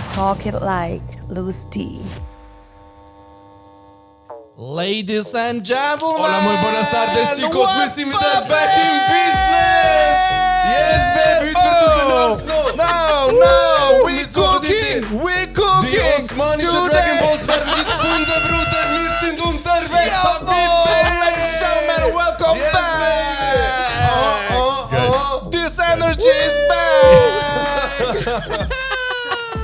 Talk it like Louis D. Ladies and gentlemen! Hola, muy buenas tardes, chicos. Wir sind wieder back in business. Yes, baby. Heute wird No, we Die cooking! osmanische Today. Dragon Balls werden nicht gefunden, Bruder. Wir sind unterwegs. Ladies and gentlemen, welcome Yes, back! This energy is back!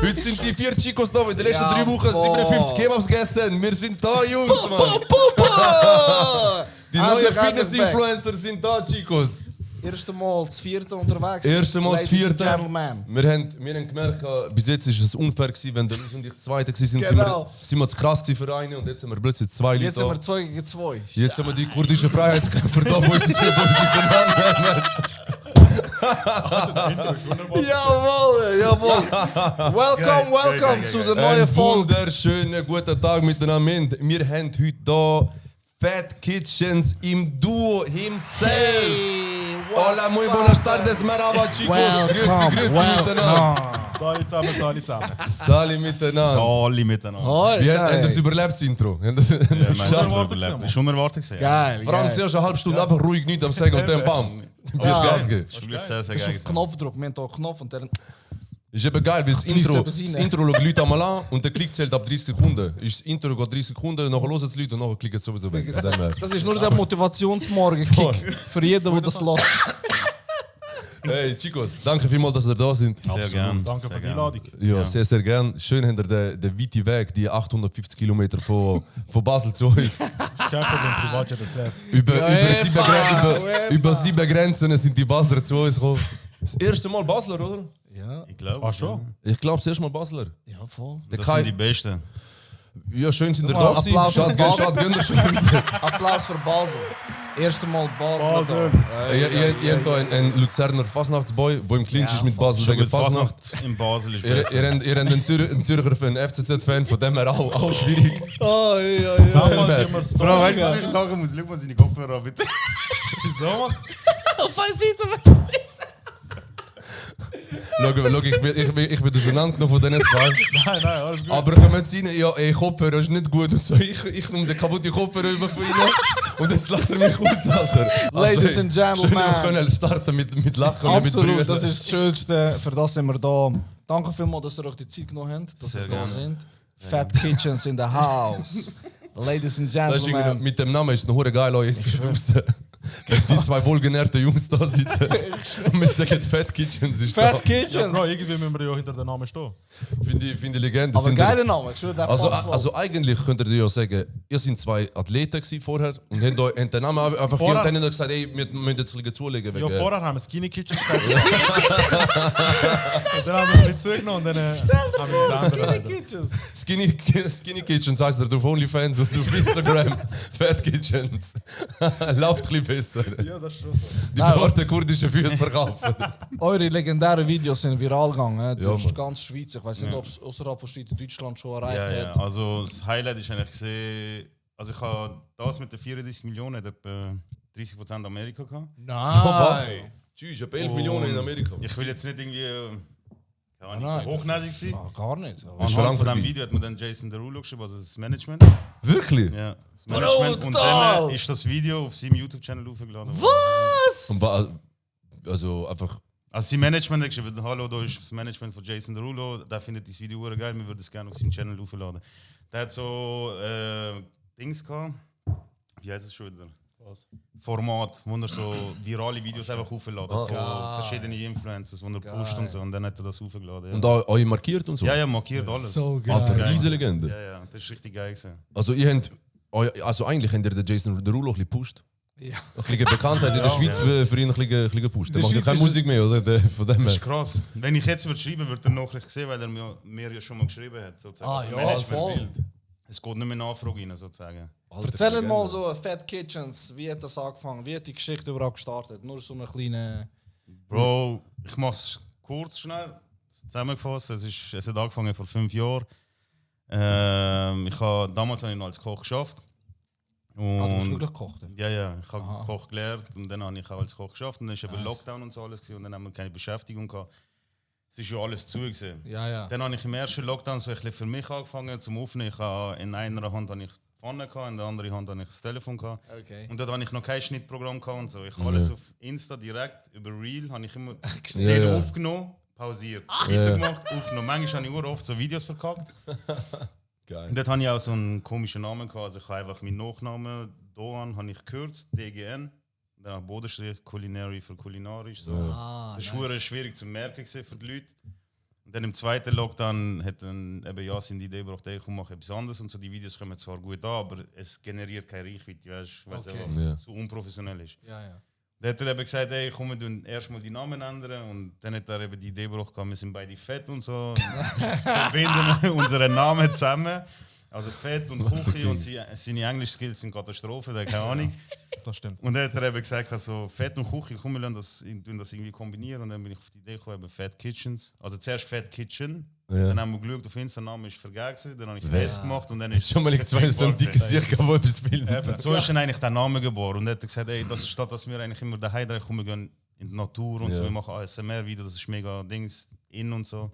Heute sind die 4 Chicos da. In den letzten 3 Wochen Jawohl. 57 Kebabs gegessen. Wir sind da, Jungs, Mann. Die neuen Fitness-Influencer sind da, Chicos. Erste Mal das 4. unterwegs. Erste Mal das Ladies and 4. Gentlemen. Wir haben gemerkt, bis jetzt war es unfair gewesen, wenn der Luis und ich das Zweite waren. Genau. Sind wir zu krass gewesen für einen und jetzt haben wir plötzlich 2 Leute Jetzt sind da. wir 2 gegen 2. Jetzt haben wir die kurdischen Freiheitskämpfer da, wo uns auseinander. Jawohl. Welcome zu der neuen Ein Folge. wunderschönen guten Tag miteinander. Wir haben heute hier Fat Kitchens im Duo himself. Hola, muy buenas tardes, merhaba, chicos. Grüezi miteinander. Salut zusammen. Sali miteinander. Alle miteinander. Hoi, Wie haben sei. das überlebt, das Intro? Haben das geschafft? Ist unerwartet gewesen. Geil. Vor allem zuerst eine halbe Stunde einfach ruhig nichts am Sagen und dann bam. Du hast Gas gegeben. Ist wirklich sehr, sehr Bist geil auf gewesen. Knopfdruck, wir haben hier einen Knopf und dann... Ist eben geil, weil das fließt Intro, etwas rein. das Intro schaut Leute einmal an und der Klick zählt ab 30 Sekunden. Ist das Intro geht 30 Sekunden, nachher hören es die Leute und nachher klicken es sowieso weg. Von dem her. Das ist nur der Motivationsmorgen-Kick für jeden, der das lässt. Hey Chicos, danke vielmals, dass ihr da sind. Sehr gerne. Danke für die Einladung. Ja, sehr, sehr gern. Schön habt ihr den weiten Weg, die 850 Kilometer von Basel zu uns. Kein Problem, Privatjet erklärt. Über 7 Grenzen sind die Basler zu uns gekommen. Das erste Mal Basler, oder? Ja, Ich glaube. Ach schon? Ich glaube, das erste Mal Basler. ja, voll. Der Das Kai, sind die Besten. ja, schön sind ihr Mal, da gewesen. Applaus für Basel. Schade, gönnt ihr schon wieder. Applaus für Basel. Erste Mal Basel. Basel. Ihr habt hier einen Luzerner Fasnachtsboy, der im Clinch ist mit Basel Schon wegen gut, Fasnacht. Fasnacht in Basel ist Ihr besser. habt einen Zürcher Fan, FCZ-Fan, von dem her auch schwierig. Oh, ja. Damals immer so. Bro, weißt du, was ich lachen muss? Schau mal seine Kopfhörer an, bitte. Wieso, Mann? Auf eine Seite. Schau, ich bin auseinandergenommen von diesen zwei. Nein, alles gut. Aber kommen sie rein, ja, ey, Kopfhörer ist nicht gut und so. Ich nehme den kaputten Kopfhörer über von ihnen und jetzt lacht er mich aus, Alter. Ladies and gentlemen. Schön, wir können starten mit Lachen und mit Absolut, Brüllen. das ist das Schönste. Für das sind wir da. Danke vielmals, dass ihr euch die Zeit genommen habt, dass Sehr ihr da gerne. sind. Fat Kitchens in the house. Ladies and Das ist irgendwie, gentlemen. mit dem Namen ist es noch geil, Leute. Die zwei wohlgenährten Jungs da sitzen. Und wir sagen, Fat Kitchens ist Fat da. Ja, Kitchens. Bro, irgendwie müssen wir ja hinter den Namen stehen. Finde ich Legende. Aber Sind geiler Name, ich schwöre, der Also, passt voll. also eigentlich könntet ihr ja sagen, ihr seid 2 Athleten gewesen vorher und habt den Namen einfach gegeben und dann habt ihr gesagt, ey, wir müssen jetzt ein bisschen zulegen. Ja, Wegen, vorher haben wir Skinny Kitchens gesagt. Und dann haben wir ein bisschen zugenommen und dann haben wir das andere leider. Kitchens. Skinny Kitchens heisst er auf OnlyFans und auf Instagram. Fat Kitchens. Läuft ein bisschen besser. Ja, das ist schon so. Die dort kurdischen Füße verkaufen. Eure legendären Videos sind viral gegangen, durch Mann. ganz Schweiz. Ich weiß nicht, ob es außerhalb von Schweiz Deutschland schon erreicht Ja, ja. hat. Also das Highlight ist eigentlich gesehen. Also ich habe das mit den 34 Millionen, hat etwa 30% Amerika gehabt. Nein! Tschüss, ich habe 11 Millionen in Amerika. Ich will jetzt nicht irgendwie keine Ahnung, Nein. so hochnäsig sein. Ah, gar nicht. Ist schon Anhand lang von vorbei. diesem Video hat mir dann Jason Derulo geschrieben, also das Management. Wirklich? Ja, das Management. Und Brutal! dann ist das Video auf seinem YouTube-Channel hochgeladen worden. Was? Und war, also einfach. Also sein Management hat geschrieben, hallo, da ist das Management von Jason Derulo, der findet das Video geil, wir würden es gerne auf seinem Channel hochladen. Der hat so Dings gehabt, wie heißt es schon wieder? Was? Format, wo er so virale Videos einfach hochladen von verschiedenen Influencers, wo er pusht und so, und dann hat er das hochgeladen. Ja. Und euch markiert und so? Ja, markiert alles. So geil. Alter, geil. riesige Legende. Ja, das ist richtig geil gewesen. Also, ihr habt, also eigentlich habt ihr den Jason Derulo ein bisschen gepusht. Ja. Ein bisschen Bekanntheit in der Schweiz für ihn ein bisschen gepusht. Der In macht der ja keine Schweiz ist Musik mehr, oder? Von dem Das her. ist krass. Wenn ich jetzt würde schreiben, würde er Nachricht sehen, weil er mir ja schon mal geschrieben hat. Sozusagen. Ah, Also ja, Management voll. will. Es geht nicht mehr Nachfrage rein, sozusagen. Alter, Erzähl Legende. mal so, Fat Kitchens, wie hat das angefangen? Wie hat die Geschichte überhaupt gestartet? Nur so eine kleine... Bro, ich mache es kurz, schnell zusammengefasst. Es hat angefangen vor 5 Jahren. Damals habe ich noch als Koch geschafft. Ah, du hast Und wirklich gekocht? ja, ich habe Koch gelernt und dann habe ich auch als Koch geschafft. Und dann war eben Lockdown und so alles gewesen, und dann haben wir keine Beschäftigung gehabt. es ist ja alles zugesehen. Ja. Dann habe ich im ersten Lockdown so ein bisschen für mich angefangen zum Aufnehmen. Ich habe in einer Hand habe ich die Pfanne gehabt, in der anderen Hand habe ich das Telefon gehabt. Okay. Und dort habe ich noch kein Schnittprogramm gehabt und so. Ich habe alles auf Insta direkt über Reel habe ich immer die Ja, Szene ja. aufgenommen, pausiert, weitergemacht, aufgenommen. Manchmal habe ich oft so Videos verkackt. Geil. Und dort habe ich auch so einen komischen Namen gehabt. Also ich habe einfach meinen Nachnamen Doan habe ich gekürzt, DGN. Dann Bodenstrich, Culinary für kulinarisch. So. Das war schwierig zu merken für die Leute. Und dann im zweiten Lockdown hat dann eben Yasin die Idee gebracht, ich mache etwas anderes und so. Die Videos kommen zwar gut an, aber es generiert keine Reichweite, weißt, weil es einfach zu unprofessionell ist. Ja. Dann hat er eben gesagt, ey, komm, wir tun erstmal die Namen ändern. Und dann hat er eben die Idee gebracht, wir sind beide fett und so. Verbinden unsere Namen zusammen. Also Fett und Küche und seine Englisch-Skills sind Katastrophe, da keine Ahnung. Das stimmt. Und dann hat er eben gesagt, also Fett und Küche, komm, wir lassen das irgendwie kombinieren. Und dann bin ich auf die Idee gekommen, eben Fat Kitchens. Also zuerst Fat Kitchen, dann haben wir geschaut, auf Instagram ist vergessen, dann habe ich Fest gemacht und dann ist Schon mal ich zwei so ein dickes Sicht, wo etwas filmen. so ist dann eigentlich der Name geboren. Und dann hat er gesagt, ey, das statt dass wir eigentlich immer daheim drehen, kommen wir gehen in die Natur und so, wir machen ASMR-Videos, das ist mega Dings in und so.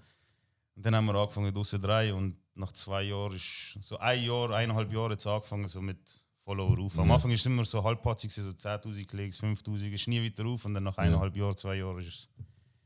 Und dann haben wir angefangen draussen zu drehen und nach 2 Jahren ist so 1,5 Jahre jetzt angefangen so mit Follower auf. Am Anfang ist es immer so halbpatzig, so 10'000 Klicks, 5'000, ist nie weiter auf und dann nach 1,5 Jahren, 2 Jahren ist es.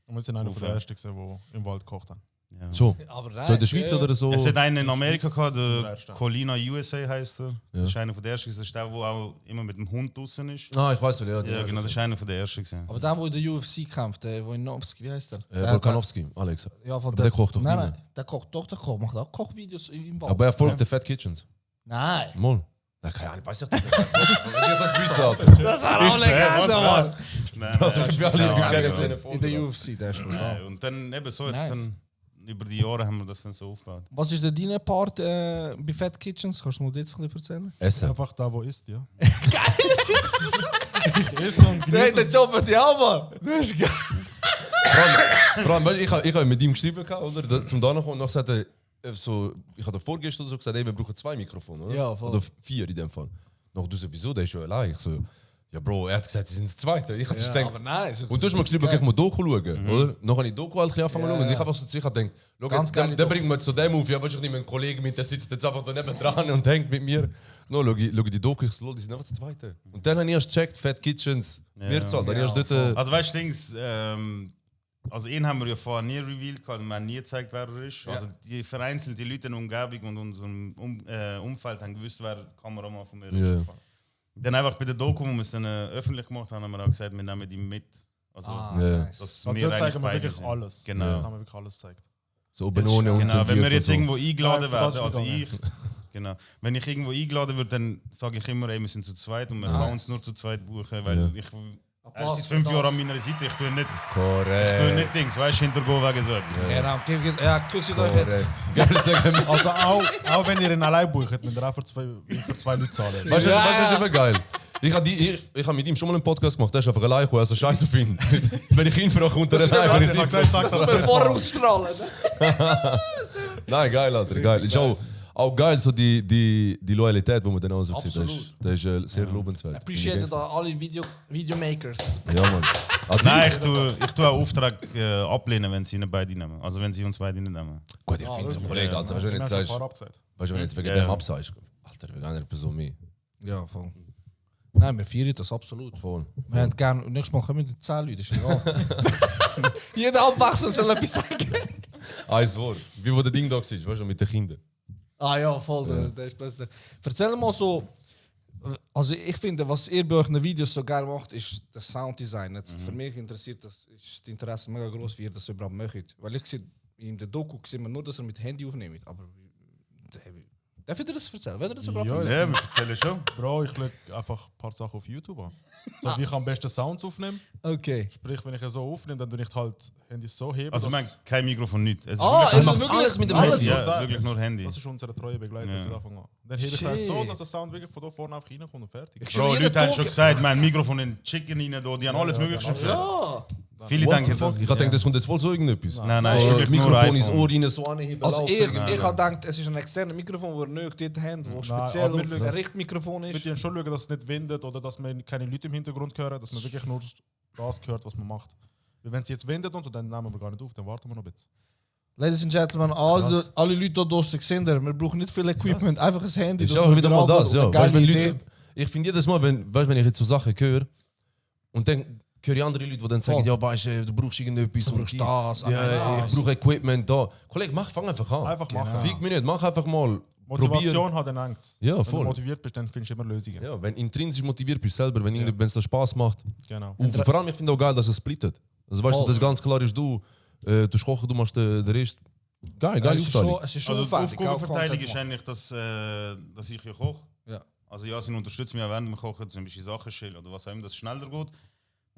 Und wir sind einer der ersten, die im Wald gekocht haben. Ja. So. Aber So in der Schweiz oder so? Es hat einen in Amerika gehabt, der erste. Colina USA heißt er. Das ist einer von der ersten, das ist der, der auch immer mit dem Hund draußen ist. Ah, ich weiß ja. Ja, genau, das ist einer von der ersten gewesen. Aber der, der in der UFC kämpft, der in Novski, wie heißt der? Volkanovski, Alex. Ja, von Aber der kocht doch nein, nicht nein, der kocht doch, macht auch Kochvideos im Wald. Aber er folgt den Fat Kitchens. Nein. Mal. Na, keine Ahnung, weiß ich nicht. Wenn ihr das wisst, Alter. Das war auch Legende, Mann. Nein, Also, nein, ich bin alle In der UFC, der ist brutal. nein. Und dann eben so, jetzt Nice. dann, über die Jahre haben wir das dann so aufgebaut. Was ist denn dein Part bei Fat Kitchens? Kannst du mir das ein bisschen erzählen? Essen. Einfach da, wo ist, ja. Den Job hat ja auch, Mann. Das ist geil. Vor allem, weißt du, ich habe mit ihm geschrieben, oder? Zum da noch und noch gesagt, so, ich habe vorgestern oder so gesagt, ey, wir brauchen 2 Mikrofone, oder? Ja, voll. Oder 4 in dem Fall. Noch du so, wieso? Der ist schon allein. Ich so, ja Bro, er hat gesagt, sie sind das Zweite. Ich habe gedacht, aber nein. und du hast mir geschrieben, okay, ich muss Doku schauen, oder? Noch habe ich Doku halt angefangen zu schauen und ich habe einfach so sicher gedacht, schau, Ganz jetzt, geile dann bringen wir zu dem auf, ja, willst du nicht mit einem Kollegen mit, der sitzt jetzt einfach da neben dran und hängt mit mir. No, schau die Doku, ich so, die sind einfach das Zweite. Und dann habe ich erst gecheckt, Fat Kitchens, wird halt. Dann habe ich erst dort... Also weißt du, Dings, also ihn haben wir ja vorher nie revealed gehabt, wir haben nie gezeigt, wer er ist. Also die vereinzelte Leute in der Umgebung und unserem Umfeld haben gewusst, wer der Kameramann von mir ist. Ja. Dann einfach bei der Doku, wo wir es dann öffentlich gemacht haben, haben wir auch gesagt, wir nehmen die mit. Also, Ja. dass Und wir dort eigentlich zeigen wir beide wirklich sind. alles. Genau. Da haben wir wirklich alles gezeigt. So oben ohne und Genau, wenn wir jetzt so. irgendwo eingeladen Nein, werden, das also ist ich, genau. Wenn ich irgendwo eingeladen werde, dann sage ich immer, ey, wir sind zu zweit und man kann uns nur zu zweit buchen, weil er ist 5 Jahre an meiner Seite, ich tue nicht Dings, weißt du, hintergehen wegen so etwas. Genau, ja, küsst euch jetzt. Also auch wenn ihr ihn allein bucht, müsst ihr auch für 2 Leute zahlen. Weißt du, das ist eben geil. Ich habe mit ihm schon mal einen Podcast gemacht, der ist einfach allein gekommen, also scheiße auf ihn. Wenn ich ihn frage, kommt er allein. Wenn ich dich frage, Das wir vorausstrahlen. nein, geil, Alter, geil. Ist auch geil, so die Loyalität, die man dann auch so sieht. Das ist sehr lobenswert. Appreciate da alle Videomakers. Ja, Mann. Nein, ich tue auch Auftrag ablehnen, wenn sie ihn beide nehmen. Also wenn sie uns beide nicht nehmen. Gut, ich finde es ein Kollege, Alter. Weißt du, wenn du jetzt sagst, weißt du, wenn du jetzt wegen dem absagst, Alter, wegen einer Person mehr. Ja, voll. Nein, wir feiern das absolut. Voll. Wir haben gerne, nächstes Mal kommen wir 10 Leute, ist egal. Jeder abwechselnd soll etwas sagen. Ein Wort. Wie wo der Ding da war, weißt du, mit den Kindern. Ah ja, voll, der ist besser. Erzähl mal so, also ich finde, was ihr bei euren Videos so geil macht, ist das Sounddesign. Jetzt für mich interessiert das, ist das Interesse mega groß, wie ihr das überhaupt möchtet. Weil ich sehe, in der Doku sieht man nur, dass er mit Handy aufnimmt. Aber darf ich dir das erzählen? Wenn ihr das überhaupt Ja, erzählen? Ja, wir erzählen schon. Bro, ich schaue einfach ein paar Sachen auf YouTube an. So wie ich am besten Sounds aufnehme. Okay. Sprich, wenn ich es so aufnehme, dann tue ich halt Handys so heben. Also man kein Mikrofon, nichts. Es ist Ah, wirklich, alles mit dem alles. Handy. Ja, wirklich nur Handy. Das ist unsere treue Begleiter seit Anfang an. Dann hebe ich das so, dass der Sound wirklich von da vorne einfach reinkommt und fertig. Bro, Leute haben schon gesagt, mein Mikrofon in Chicken rein, da, die haben alles Mögliche gesagt. Ja. Viele denken, das, Ich habe gedacht, das kommt jetzt voll so irgendetwas. Nein, nein, So, ist wirklich nur Mikrofon ins iPhone. Ohr rein, so anheben. Also laufen. ich habe gedacht, es ist ein externes Mikrofon, das ihr nicht dort habt, das speziell aber auf wir ein Richtmikrofon Wir ist. müssen schon schauen, dass es nicht windet oder dass man keine Leute im Hintergrund hören, dass man wirklich nur das hört, was man macht. Wenn sie jetzt wendet und so, dann nehmen wir gar nicht auf, dann warten wir noch ein bisschen. Ladies and Gentlemen, alle Leute da draussen sehen, wir brauchen nicht viel Equipment, einfach ein Handy. Ist das auch wir wieder mal machen. das, ja. Eine geile Weißt, wenn Idee. Leute, ich finde jedes Mal, wenn ich jetzt so Sachen höre und dann höre ich andere Leute, die dann sagen, Voll. ja, weißt du brauchst irgendetwas. Du brauchst und das, ja, ich brauche Equipment da. Kollege, fang einfach an. Einfach machen. Fick mich nicht, mach einfach mal. Motivation hat dann Angst. Ja, Wenn voll. du motiviert bist, dann findest du immer Lösungen. Ja, wenn intrinsisch motiviert bist selber, wenn es dir Spaß macht. Genau. Und vor allem, ich finde auch geil, dass es splittet. Also weißt du, das ganz klar ist, du kochen, du machst den Rest. Geil Aufteilung. Es ist schon Also die fertig, auch Aufgabenverteilung Content ist eigentlich, dass ich ja koche. Ja. Also Yasin unterstützt mich auch während dem Kochen, zum Beispiel Sachen schälen oder was auch immer, dass es schneller geht.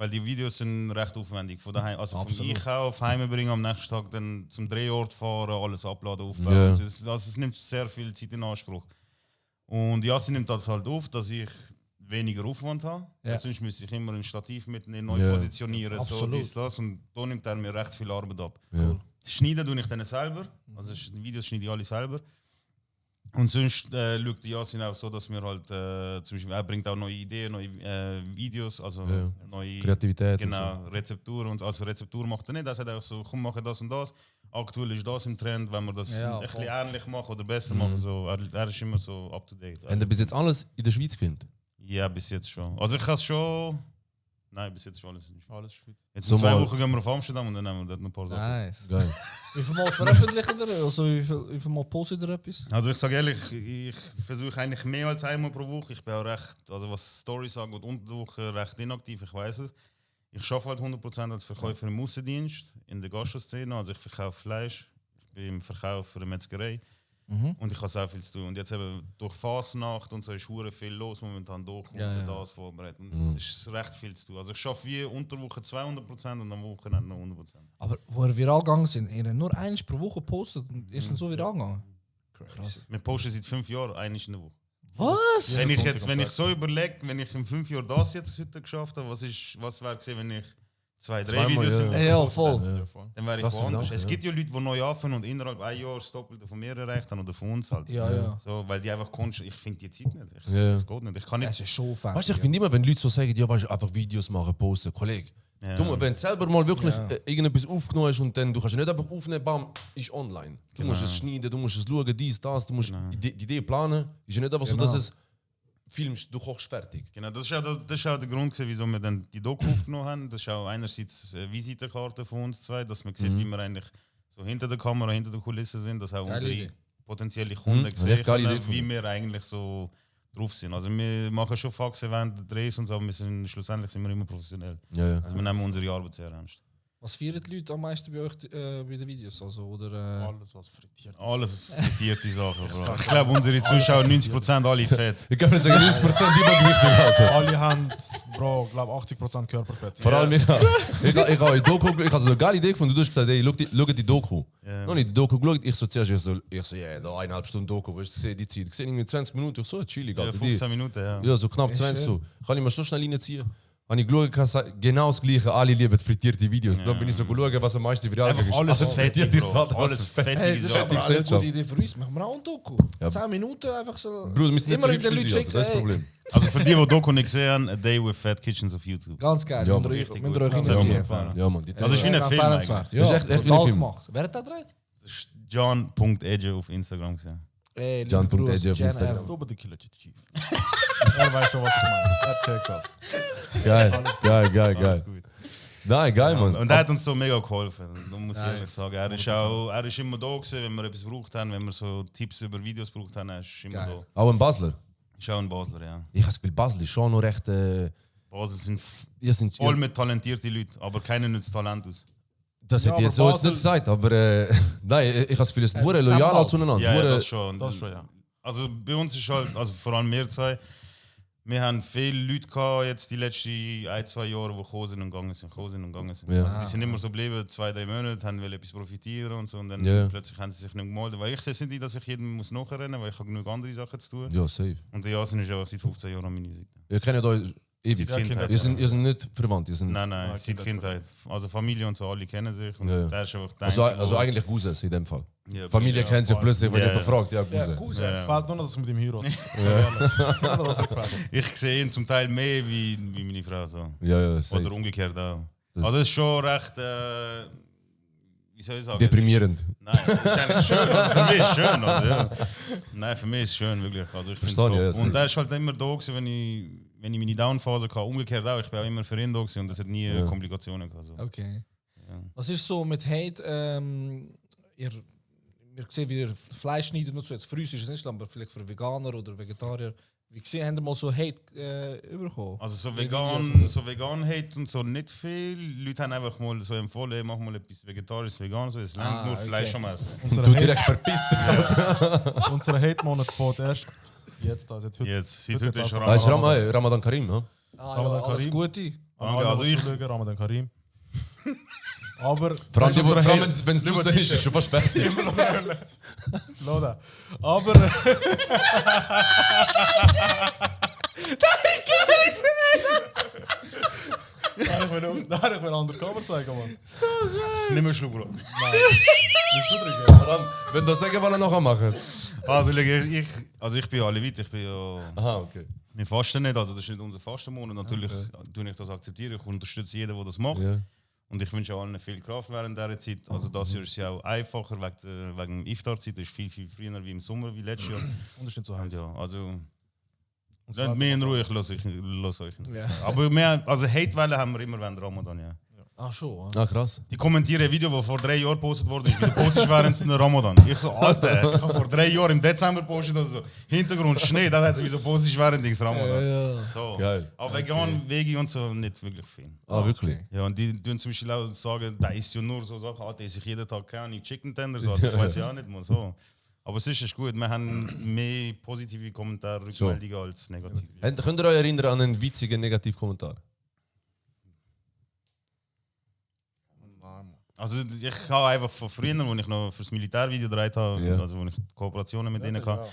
Weil die Videos sind recht aufwendig. Von daheim, also vom Einkauf heimbringen, am nächsten Tag dann zum Drehort fahren, alles abladen, aufbauen. Ja. Also es nimmt sehr viel Zeit in Anspruch. Und Yasin nimmt das halt auf, dass ich weniger Aufwand habe. Ja. Weil sonst müsste ich immer ein Stativ mitnehmen, neu Ja. positionieren, so Absolut. dies, das. Und da nimmt er mir recht viel Arbeit ab. Ja. Schneiden tue ich dann selber. Also die Videos schneide ich alle selber. Und sonst schaut die Yasin auch so, dass wir halt zum Beispiel, er bringt auch neue Ideen, neue Videos, also Ja. neue Kreativität. genau, Rezepturen. Und also Rezeptur macht er nicht, er sagt auch so, komm, mache das und das. Aktuell ist das im Trend, wenn wir das Ja, ein bisschen voll. ähnlich machen oder besser machen. So, er ist immer so up to date. Und du bis jetzt alles in der Schweiz gefilmt? Ja, bis jetzt schon. Also ich kann es schon. Nein, bis jetzt schon alles nicht. Alles Schweiz. Jetzt So in 2 mal- Wochen gehen wir auf Amsterdam und dann nehmen wir dort noch ein paar Sachen. Nice. Geil. Wie viel Mal veröffentlichen ihr? Also wie viel Mal postet ihr etwas? Also ich sage ehrlich, ich versuche eigentlich mehr als einmal pro Woche. Ich bin auch recht, also was Storys angeht, unter der Woche recht inaktiv, ich weiß es. Ich arbeite halt 100% als Verkäufer im Aussendienst, in der Gastroszene. Also ich verkaufe Fleisch, ich bin im Verkauf für eine Metzgerei und ich habe sehr viel zu tun. Und jetzt eben durch Fasnacht und so ist hure viel los momentan durch und das vorbereiten. Und es ist recht viel zu tun. Also ich arbeite wie unter der Woche 200% und am Wochenende noch 100%. Aber wo ihr viral gegangen sind, ihr habt nur eins pro Woche gepostet und ihr seid so viral gegangen. Krass. Wir posten seit 5 Jahren, einmal in der Woche. Was? Wenn ich Sonntag jetzt, um wenn ich 6. so überlege, wenn ich in 5 Jahren das jetzt heute geschafft habe, was wäre gewesen, wenn ich 2, 3 Zweimal, Videos ja. im Ja, Woche voll. poste? Ja, voll. Dann wäre ich Krass, woanders. Gedanke, Es ja. gibt ja Leute, die neu anfangen und innerhalb 1 Jahr das Doppelte von mir erreicht haben oder von uns halt. Ja, ja. So, weil die einfach ich finde die Zeit nicht. Ja. Das geht nicht. Ich kann Es nicht. ist schon fertig. Weißt du, ich finde immer, wenn Leute so sagen, ja, weißt du, einfach Videos machen, posten, Kollege. Ja. Du, wenn du selber mal wirklich irgendetwas aufgenommen hast und dann, du kannst ja nicht einfach aufnehmen, bam, ist online. Du musst es schneiden, du musst es schauen, dies, das, du musst die Idee planen. Ist ja nicht einfach so, dass es filmst, du kochst fertig. Genau, das ist auch der Grund, gewesen, wieso wir dann die Doku aufgenommen haben. Das ist auch einerseits eine Visitenkarte von uns zwei, dass man sieht, wie wir eigentlich so hinter der Kamera, hinter der Kulisse sind, dass auch unsere Idee. potenziellen Kunden echt sehen geile können, Idee wie gefunden. wir eigentlich so drauf sind. Also wir machen schon Faxen während der Drehs und so, aber schlussendlich sind wir immer professionell. Ja, ja. Also wir nehmen unsere Arbeit sehr ernst. Was feiern die Leute am meisten bei euch bei den Videos? Also, oder, Alles, was frittiert. Alles frittierte Sachen, Bro. Ich glaube, unsere Zuschauer 90% alle fett. Ich kann nicht sagen, 90% Übergewichtig, Alter. Alle haben, Bro, glaube 80% Körperfett. Vor allem, ich habe in Doku, ich habe so eine geile Idee gefunden. Du hast gesagt, hey, schau die Doku. Ja. Noch nicht die Doku geschaut, ich so zuerst, ich so, ja, da 1,5 Stunden Doku, weißt du, ich sehe die Zeit. Ich sehe irgendwie 20 Minuten, ich so, chillig, Ja, Alter. 15 Minuten, ja. Ja, so knapp 20 so. Kann ich mir so schnell reinziehen. Habe ich geschaut, ich habe genau das Gleiche, alle lieben frittierte Videos. Dann bin ich so geschaut, was am meisten viral Einfach ist. alles Also fettig, frittierte Bro. Sachen, Alles was für fettige hey, das ist Sachen. aber eine Gesellschaft. gute Idee für uns. Machen wir auch ein Doku. 10 Minuten einfach so. Bruder, wir müssen nicht immer so den hübsch Leuten sein, schicken. Alter, das ist das Hey, Problem. Also für die, die Doku nicht gesehen haben, A Day with Fat Kitchens auf YouTube. ganz geil. Ja, Müsst Mann. ihr Richtig euch gut. reinziehen. Ja, Mann. Ja, Mann. Also ist wie ein Film empfehlenswert. eigentlich. Ja, Das ist echt wie ein total Film. gemacht. Wer hat das gedreht? Das ist John.edge auf Instagram gesehen. Ey, liebe John.edge Grüße, auf Jan Instagram. F. Dober der Killer Chief. Er weiß schon, was ich meine. Er checkt das. Geil. Alles gut. Nein, geil, Mann. Und er hat uns so mega geholfen, da muss ich ehrlich sagen. Er ist immer da gewesen, wenn wir etwas gebraucht haben, wenn wir so Tipps über Videos gebraucht haben, er ist immer Geil. Auch ein Basler. da. Ist auch ein Basler, ja. Ich habe das Gefühl, Basel ist schon noch recht... Basel sind ihr sind, voll mit talentierten Leuten, aber keiner nützt Talent aus. das hätte ich jetzt so aber jetzt nicht Basel- gesagt, aber nein, ich habe das Gefühl, es sind loyal Zusammenhalt. zueinander. Ja, Hure- das schon. Das schon, ja. Also bei uns ist halt, also vor allem wir zwei, wir haben viele Leute gehabt, jetzt die letzten 1-2 Jahre, die gekommen sind und gegangen sind. Ja. Also die sind immer so geblieben, 2-3 Monate, haben wollen etwas profitieren und so und dann Ja. plötzlich haben sie sich nicht gemeldet. Weil ich sehe es nicht, dass ich jedem muss nachrennen, weil ich habe genug andere Sachen zu tun. Ja, safe. Und der Jason ist auch seit 15 Jahren an meiner Seite. Ihr kennt euch ewig. Seit Kindheit. Ihr seid nicht verwandt. Ihr sind, Nein, seit Kindheit. Also Familie und so, alle kennen sich. Und Ja. der ist einfach der also Einzige, wo- eigentlich Cousins in dem Fall. Ja, Familie kennt sich plötzlich, wenn Ja, jemand fragt, ja, Ja, Cousin. Cousins. Ja. Fällt nur noch, dass du mit ihm heiratet. Ja. Nur, dass er gefällt. Ich sehe ihn zum Teil mehr wie meine Frau. So. Ja, safe. Oder umgekehrt auch. Also das ist schon recht, wie soll ich sagen? Deprimierend. Nein, das ist eigentlich schön. Also für mich ist es schön. Also, ja. Nein, für mich ist es schön, wirklich. Also ich Verstehe, find's ja, und er ist halt immer da gewesen, wenn ich meine Downphase hatte. Umgekehrt auch, ich bin auch immer für ihn da gewesen und das hat nie Komplikationen gehabt. So. Okay. Was ist so mit Hate? Wir sehen, wie ihr Fleisch schneidet und so. Jetzt für uns ist es nicht, aber vielleicht für Veganer oder Vegetarier. Wie gesehen, haben ihr mal so Hate bekommen? Also so vegan Hate und so nicht viel. Leute haben einfach mal so empfohlen, mach mal etwas Vegetarisches, Veganes, so, es lernt nur Fleisch am Essen. Du direkt verpisst dich. Unser Hate-Monat fährt erst jetzt, also heute. Jetzt, seit heute ist Ah, ist Ramadan Karim, ja? Alles Karim. Gute. Also ich... Ramadan Karim. Aber... Vor allem, unser wenn es draußen ist, ist schon fast fertig. Loda. Aber... Da habe ich mir undercover zeigen, Mann. Nimm einen Schluck, Bro. Willst du drücken? Wenn du sagen, was er nachher machen. Also ich bin ja Levit, ich bin ja... Aha, okay. Wir fasten nicht, also das ist nicht unser Fastenmonat. Natürlich tue ich das akzeptieren, ich unterstütze jeden, der das macht. Ja. Und ich wünsche allen viel Kraft während dieser Zeit. Also das Jahr ist ja auch einfacher, wegen Iftar-Zeit. Das ist viel, viel früher wie im Sommer, wie letztes Jahr. Und das ist nicht so heiß. Ja, also... Lasst mich in Ruhe, ich lasse euch. Ja. Aber also Hate-Welle haben wir immer während Ramadan, ja. Ach schon. Ah, krass. Die kommentieren ein Video, das vor 3 Jahren gepostet wurde, wie du postest während dem Ramadan. Ich so, Alter, ich habe vor 3 Jahren im Dezember gepostet, also Hintergrund Schnee, das hat sie wieso postest während des Ramadan. Ja. So. Geil. Aber vegan, Vegi und so nicht wirklich viel. Ah, wirklich? Ja, und die tun zum Beispiel auch sagen, da ist ja nur so Sachen, da esse ich jeden Tag keine Chicken Tender, so, das weiß ich auch nicht mal so. Aber es ist gut, wir haben mehr positive Kommentare, Rückmeldungen als negative. Könnt ihr euch erinnern an einen witzigen Negativkommentar? Also ich habe einfach von früher, als ich noch fürs Militärvideo gedreht habe, Ja. also wo ich Kooperationen mit denen hatte,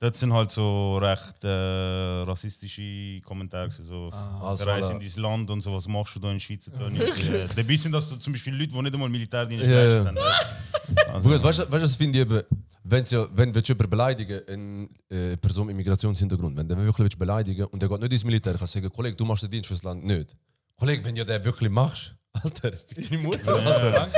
dort sind halt so recht rassistische Kommentare gewesen, so Also Reise alle- in dein Land und so, was machst du da in Schweiz? Dabei sind das so zum Beispiel Leute, die nicht einmal Militärdienst Ja, leisten. ja. Dann, also, Gut, weißt du, das finde ich eben, wenn du jemanden beleidigen, eine Person mit Migrationshintergrund, wenn du wirklich beleidigen und der geht nicht ins Militär, kannst du sagen, Kollege, du machst den Dienst fürs Land nicht. Kollege, wenn du den wirklich machst, Alter, deine Mutter, Alter.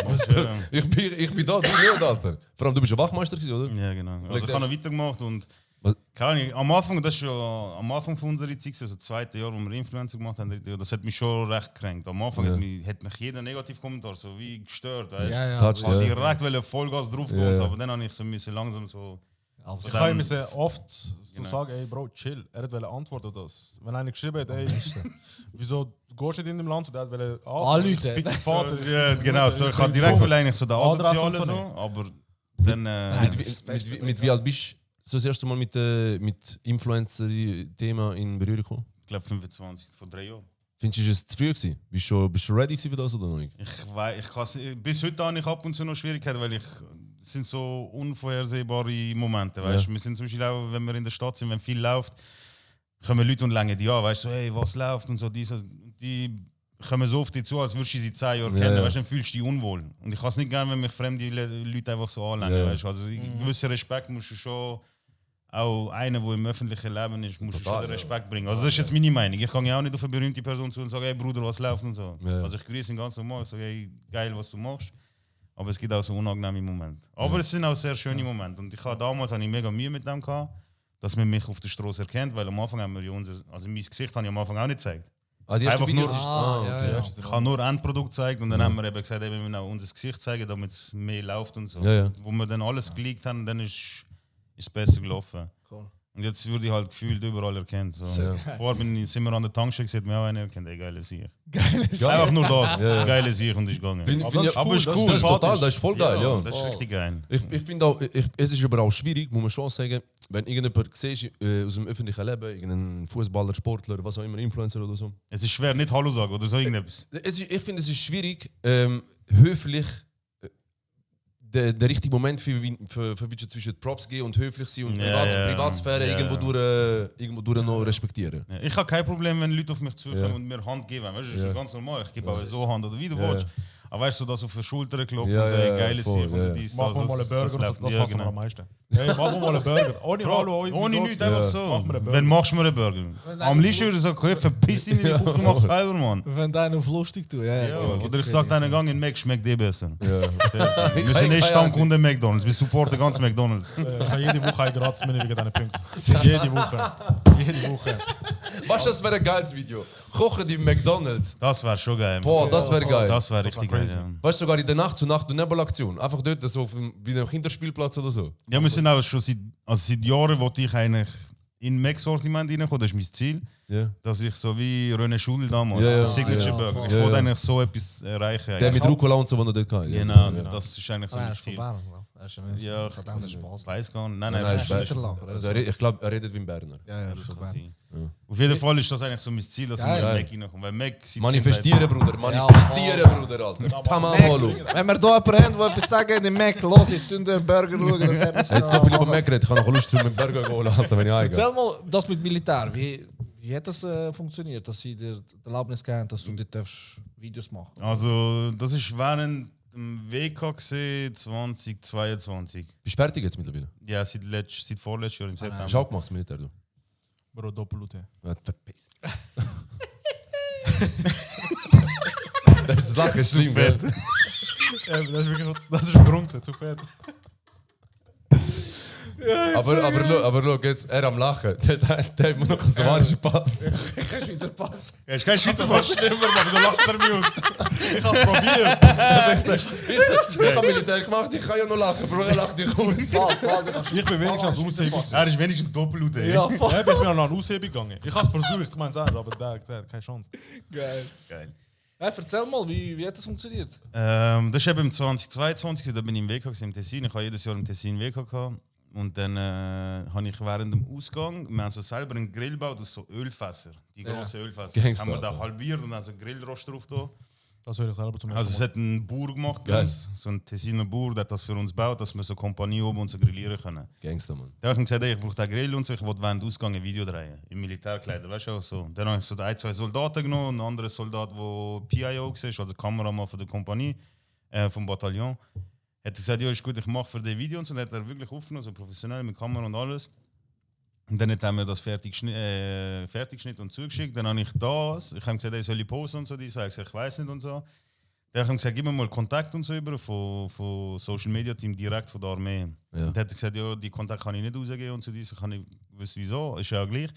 Ich bin da, du nicht, Alter. Vor allem, du bist ja Wachmeister gewesen, oder? Ja, genau. Also ich habe noch weitergemacht und Was? keine Ahnung, am Anfang, das ist schon am Anfang von unserer Zeit, also das 2. Jahr, wo wir Influencer gemacht haben, das hat mich schon recht gekränkt. Am Anfang hat mich jeder Negativkommentar so wie gestört, weißt du? Ja. Touch, Ich wollte ja. direkt Vollgas drauf gehen, Ja, ja. aber dann habe ich so müssen langsam so... Ich kann ihm sehr oft so sagen, ey Bro, chill. Er wollte antworten auf das. Wenn einer geschrieben hat, ey, wieso du gehst nicht in dem Land, und er wollte Anrufen. Fick deinen Vater. Ja, genau, so, ich habe direkt eigentlich so der Adresse Asoziale und so so, aber dann... Mit wie alt bist du so das erste Mal mit Influencer-Thema in Berührung gekommen? ich glaube 25, vor 3 Jahren. Findest du, es zu früh gewesen? Bist du schon ready gewesen für das oder noch nicht? Bis heute habe ich ab und zu noch Schwierigkeiten, weil es sind so unvorhersehbare Momente, weißt? Wir sind zum Beispiel auch, wenn wir in der Stadt sind, wenn viel läuft, kommen Leute und längen die an, weißt du, so, hey, was läuft und so, die kommen so oft zu, als würdest du sie 10 Jahre kennen, weißt du, dann fühlst du dich unwohl. Und ich kann es nicht gerne, wenn mich fremde Leute einfach so anlängen, weißt du. Also gewissen Respekt musst du schon, auch einer, der im öffentlichen Leben ist, musst du schon den Respekt bringen. Also das ist jetzt meine Meinung. Ich kann ja auch nicht auf eine berühmte Person zu und sagen, hey Bruder, was läuft und so. Ja. Also ich grüße ihn ganz normal, ich sage, hey, geil, was du machst. Aber es gibt auch so unangenehme Momente. Aber es sind auch sehr schöne Momente. Und damals hatte ich mega Mühe mit dem gehabt, dass man mich auf der Straße erkennt, weil am Anfang haben wir ja also mein Gesicht habe ich am Anfang auch nicht gezeigt. Ah, die ersten Einfach Videos nur- ist... Ich habe nur Endprodukt gezeigt und dann haben wir eben gesagt, wir müssen auch unser Gesicht zeigen, damit es mehr läuft und so. Ja, ja. Wo wir dann alles geleakt haben, dann ist es besser gelaufen. Cool. Und jetzt würde ich halt gefühlt überall erkannt. So. Ja. Vorher sind wir an der Tankstelle, sieht mir auch einer erkannt, ey, geile Sieg. Geiles. Einfach nur das, Ja. geile Sieg und ist gegangen. Aber ist cool. Das ist total, das ist voll geil, ja. Das ist richtig geil. Ich finde auch, es ist aber auch schwierig, muss man schon sagen, wenn irgendjemand siehst, aus dem öffentlichen Leben, irgendein Fußballer, Sportler, was auch immer, Influencer oder so. Es ist schwer, nicht Hallo sagen oder so irgendetwas. Ich finde, es ist schwierig, höflich den richtigen Moment für zwischen Props gehen und höflich sein und Privatsphäre irgendwo durch noch respektieren. Ja. Ich habe kein Problem, wenn Leute auf mich zukommen und mir Hand geben. Weißt, das ist ganz normal. Ich gebe auch so Hand oder wie du willst. Aber weißt du, dass auf der Schulter klopfen, Ja, so, ja, ey, geil ist voll, hier. ja. Und dies, Machen wir mal einen Burger, das läuft. hassen Ja, wir genau. am meisten. Hey, machen wir mal einen Burger. Ohne Hallo, Ohne nichts, einfach so. Machen wir einen Burger. Wenn machst du mir einen Burger? Am liebsten würde ich sagen, okay, verpiss dich in die Küche, mach selber, Mann. Wenn deiner auf lustig tut, Ja, oder ich sag deinen Gang in Mac, schmeckt dir besser. Ja. Wir sind nicht Stammkunde McDonalds, wir supporten ganz McDonalds. Ich habe jede Woche ein Gratis-Menü wegen diesen Punkten. Jede Woche. Jede Woche. Was, das wäre ein geiles Video. Kochen die McDonalds. Das wäre schon geil. Boah, das wäre geil. Das wäre richtig geil, crazy. ja. Weißt du, sogar in der Nacht zu Nacht- und Nebelaktion. Einfach dort so auf dem, wie einem Kinderspielplatz oder so. Ja, wir sind auch schon seit Jahren, wollte ich eigentlich in Mac-Sortiment reinkommen, das ist mein Ziel. Ja. Dass ich so wie René Schul damals, Ja, ja. der Signature Ja, Burger, ich ja, wollte ja. eigentlich so etwas erreichen. Der eigentlich. mit Rucola und so, den er dort hatte. Genau, Ja. das ist eigentlich so Ja, mein ist von Ziel. Bern, er ist ja nicht. Ja, Hat anders Spaß. ich weiß gar nicht. Nein, Nein, ist das Berner. Also ich glaube, er redet wie ein Berner. Ja, ja, das das ist kann Bern. sein. Auf jeden Fall ist das eigentlich so mein Ziel, dass Geil. wir in Mac reinkommen. Weil Mac sieht Manifestieren, Bruder. Manifestieren, Bruder, Alter. Tamam, hallo. Wenn wir hier jemanden haben, der etwas sagen in Mac, los, ich tue den Burger schauen, das hat Er hat so viel über Mac geredet, ich habe noch Lust, mit dem Burger zu holen, Alter, wenn ich heimgehe. Erzähl mal, das mit Militär, wie hat das funktioniert, dass sie dir die Erlaubnis gegeben haben, dass du dort darfst Videos machen? Also, das ist während dem WK gesehen, 2022. Bist du fertig jetzt mittlerweile? Ja, seit vorletztes Jahr im September. Hast du auch gemacht, das Militär, du? Bro, Doppel-UT. Ja, verpisst. Das Lachen ist schlimm, gell? Das ist wirklich, das ist ein Grund, zu fett. Aber schau, jetzt, er am Lachen, der hat immer noch einen somalischen Pass. Kannst du unseren Pass? Ja, ist kein Schweizer Was Pass. schlimmer, Mann, wieso lacht er mich aus? Ich hab's probiert. Ich habe Militär gemacht, ich kann ja noch lachen, Bro, er lacht dich aus. Ich bin wenigstens an der Aushebung. Er ist wenigstens Doppel-UT. Ja, voll. Ich bin an eine Aushebung gegangen. Ich hab's versucht, ich meine es aber der hat gesagt, keine Chance. Geil. Geil. Hey, erzähl mal, wie hat das funktioniert? Das ist eben im 2022, da bin ich im WK gewesen, im Tessin. Ich habe jedes Jahr im Tessin WK gehabt. Und dann habe ich während dem Ausgang, wir haben so selber einen Grill gebaut aus so Ölfässer. Die grossen Ölfässer. Gangster, Haben wir da Alter. halbiert und dann so einen Grillrost drauf da. Das höre ich selber zum Also es Mal. hat ein Bauer gemacht bei Geil. uns, so ein Tessiner Bauer, der hat das für uns gebaut, dass wir so Kompanie oben und so grillieren können. Gangster, Mann. Da habe ich gesagt, ey, ich brauche den Grill und so, ich wollte während dem Ausgang ein Video drehen, im Militärkleider, weißt du auch so. Dann habe ich so ein, zwei Soldaten genommen, einen anderen Soldat, der PIO war, also Kameramann von der Kompanie, vom Bataillon. Hat gesagt, ja, ist gut, ich mache für das Video und so. Dann hat er wirklich aufgenommen, so professionell mit Kamera und alles. Und dann hat er mir das fertig geschnitten und zugeschickt. Dann habe ich das, ich habe gesagt, ey, soll ich posten und so, die sagen, ich weiß nicht und so. Dann habe ich gesagt, gib mir mal Kontakt und so über von Social Media Team direkt von der Armee. Ja. Und dann hat er gesagt, ja, die Kontakt kann ich nicht rausgeben und so. Ich kann nicht wissen, wieso, ist ja gleich.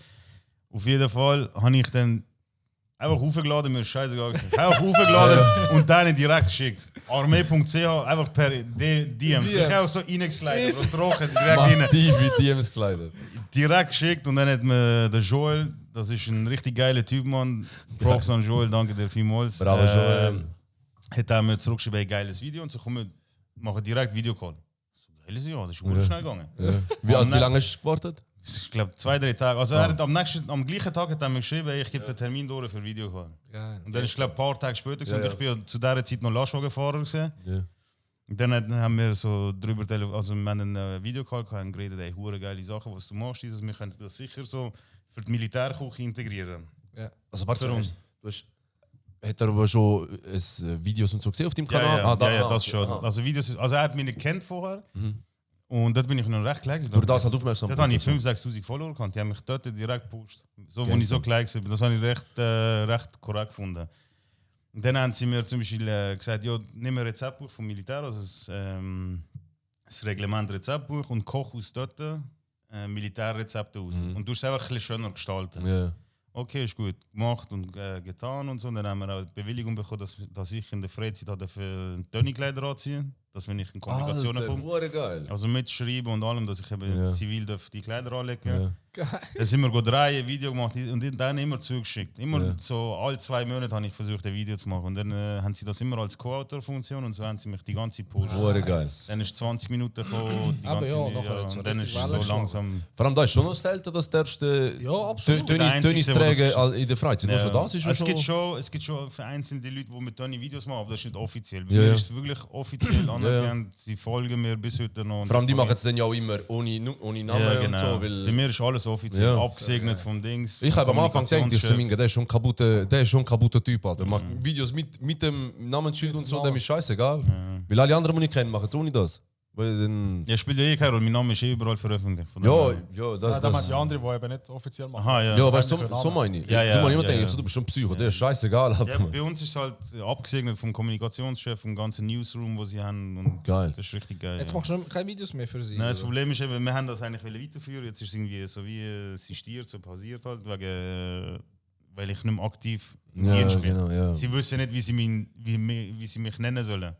Auf jeden Fall habe ich dann einfach hochgeladen, mir ist scheißegal gewesen. Einfach hochgeladen und dann direkt geschickt. Armee.ch, einfach per DM. Ich habe auch so reingeslidet und trocken, direkt rein. Massiv wie DMs gekleidet. Direkt geschickt und dann hat mir der Joel, das ist ein richtig geiler Typ, Mann. Props an Joel, danke dir vielmals. Bravo, Joel. Hat er mir zurückgeschrieben, ein geiles Video und so, komm, wir machen direkt Videocall. So, geiles Jahr, das ist schnell gegangen. Ja. Wie lange hast du gewartet? Ich glaube 2-3 Tage. Also er hat am gleichen Tag hat er mir geschrieben, ich gebe den Termin durch für Videocall. Geil. Und dann ist glaube ein paar Tage später gewesen, Ja, und ich bin ja zu dieser Zeit noch Lastwagenfahrer gewesen. Ja. Und dann haben wir so drüber also wir haben einen Videocall gehabt und geredet, ey, hure geile Sachen, was du machst, dieses, wir können das sicher so für die Militärküche integrieren. Ja. Also warte, Für uns. hat er aber schon Videos und so gesehen auf dem Ja, Kanal? ja, das schon. Aha. Also Videos, also er hat mich nicht kennt vorher. Und dort bin ich noch recht klein. Durch das halt aufmerksam. Dort habe ich 5'000-6'000 Follower gehabt, die haben mich dort direkt gepusht. So, wo ich so klein war. Das habe ich recht korrekt gefunden. Und dann haben sie mir zum Beispiel gesagt, ja, nimm ein Rezeptbuch vom Militär, also das Reglement Rezeptbuch und koch aus dort Militärrezepte aus. Und du hast es einfach ein bisschen schöner gestalten. Ja. Okay, ist gut gemacht und getan und so. Und dann haben wir auch die Bewilligung bekommen, dass ich in der Freizeit für Tönnikleider anziehen, dass wenn ich in Komplikationen komme. Alter, geil. Also mitschreiben und allem, dass ich eben zivil die Kleider anlegen Ja. Dann sind wir drei Video gemacht und dann immer zugeschickt. Immer so alle 2 Monate habe ich versucht, ein Video zu machen. Und dann haben sie das immer als Co-Autor-Funktion und so haben sie mich die ganze Zeit gepusht. Hure geil. Dann ist 20 Minuten gekommen, die Aber ganze ja, nachher hat's und dann ist richtig es so Wellen langsam. Vor allem da ist schon noch selten, dass der erste Ja, absolut. Der Einzige, Tönnies wo das trägen in der Freizeit. Nur schon das ist es, schon gibt schon vereinzelte Leute, die mit Tony Videos machen, aber das ist nicht offiziell. Bei Ja, mir ja. ist es wirklich offiziell anerkannt. Sie folgen mir bis heute noch. Vor allem die machen es dann ja auch immer ohne Namen ja, genau. und so. Bei Weil mir ist alles offiziell Ja. abgesegnet vom Dings. Ich habe am Anfang gedacht, Kommunikationschef. der ist schon ein kaputter Typ, Alter. Der macht Videos mit dem Namensschild und so, dem ist scheißegal. Weil alle anderen, die ich kenne, machen es ohne das. Weil dann, Ja, spielt ja eh keine Rolle, mein Name ist eh überall veröffentlicht. Von ja, daher- ja, Da haben das. die anderen, die eben nicht offiziell machen. Aha, ja. Ja, weißt du, Eigentlich so meine ich. Ja, ja, Du mal immer ja, denken, ja. so, du bist schon Psycho, der ist scheißegal, Alter. Ja, bei uns ist es halt abgesegnet vom Kommunikationschef, vom ganzen Newsroom, wo sie haben. Und Geil. Das ist richtig geil. Jetzt ja. machst du keine Videos mehr für sie. Nein, das oder? Problem ist eben, wir haben das eigentlich weiterführen. Jetzt ist es irgendwie so wie sistiert, so pausiert halt, weil ich nicht mehr aktiv im Ja, Dienst bin. genau, ja. Sie wissen nicht, wie sie mich nennen sollen.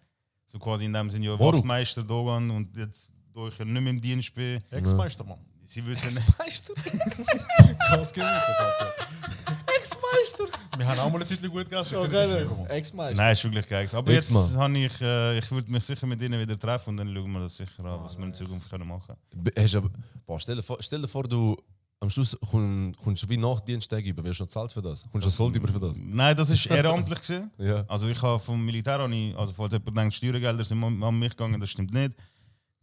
So quasi in dem Sinne, ja, Warum? Wachtmeister Dogan und jetzt, da ich ja nicht mehr im Dienst bin, Ex-Meister, Mann. sie wissen nicht. Meister? Ganz gemütlich, Alter. Ex-Meister! Wir haben auch mal eine Zeit gut gegessen. Oh, geil. Ex-Meister. Nein, ist wirklich geil. Aber jetzt Ex-Mann. habe ich würde mich sicher mit ihnen wieder treffen und dann schauen wir das sicher an, was wir in Zukunft können machen können. Hast aber, boah, stell dir vor, du am Schluss kommst du wie nach Diensttag über. Wirst du noch bezahlt für das? Kommst du Sold über für das? Nein, das ist ehrenamtlich gewesen. Ja. Also ich habe vom Militär, also falls jemand denkt, Steuergelder sind an mich gegangen, das stimmt nicht.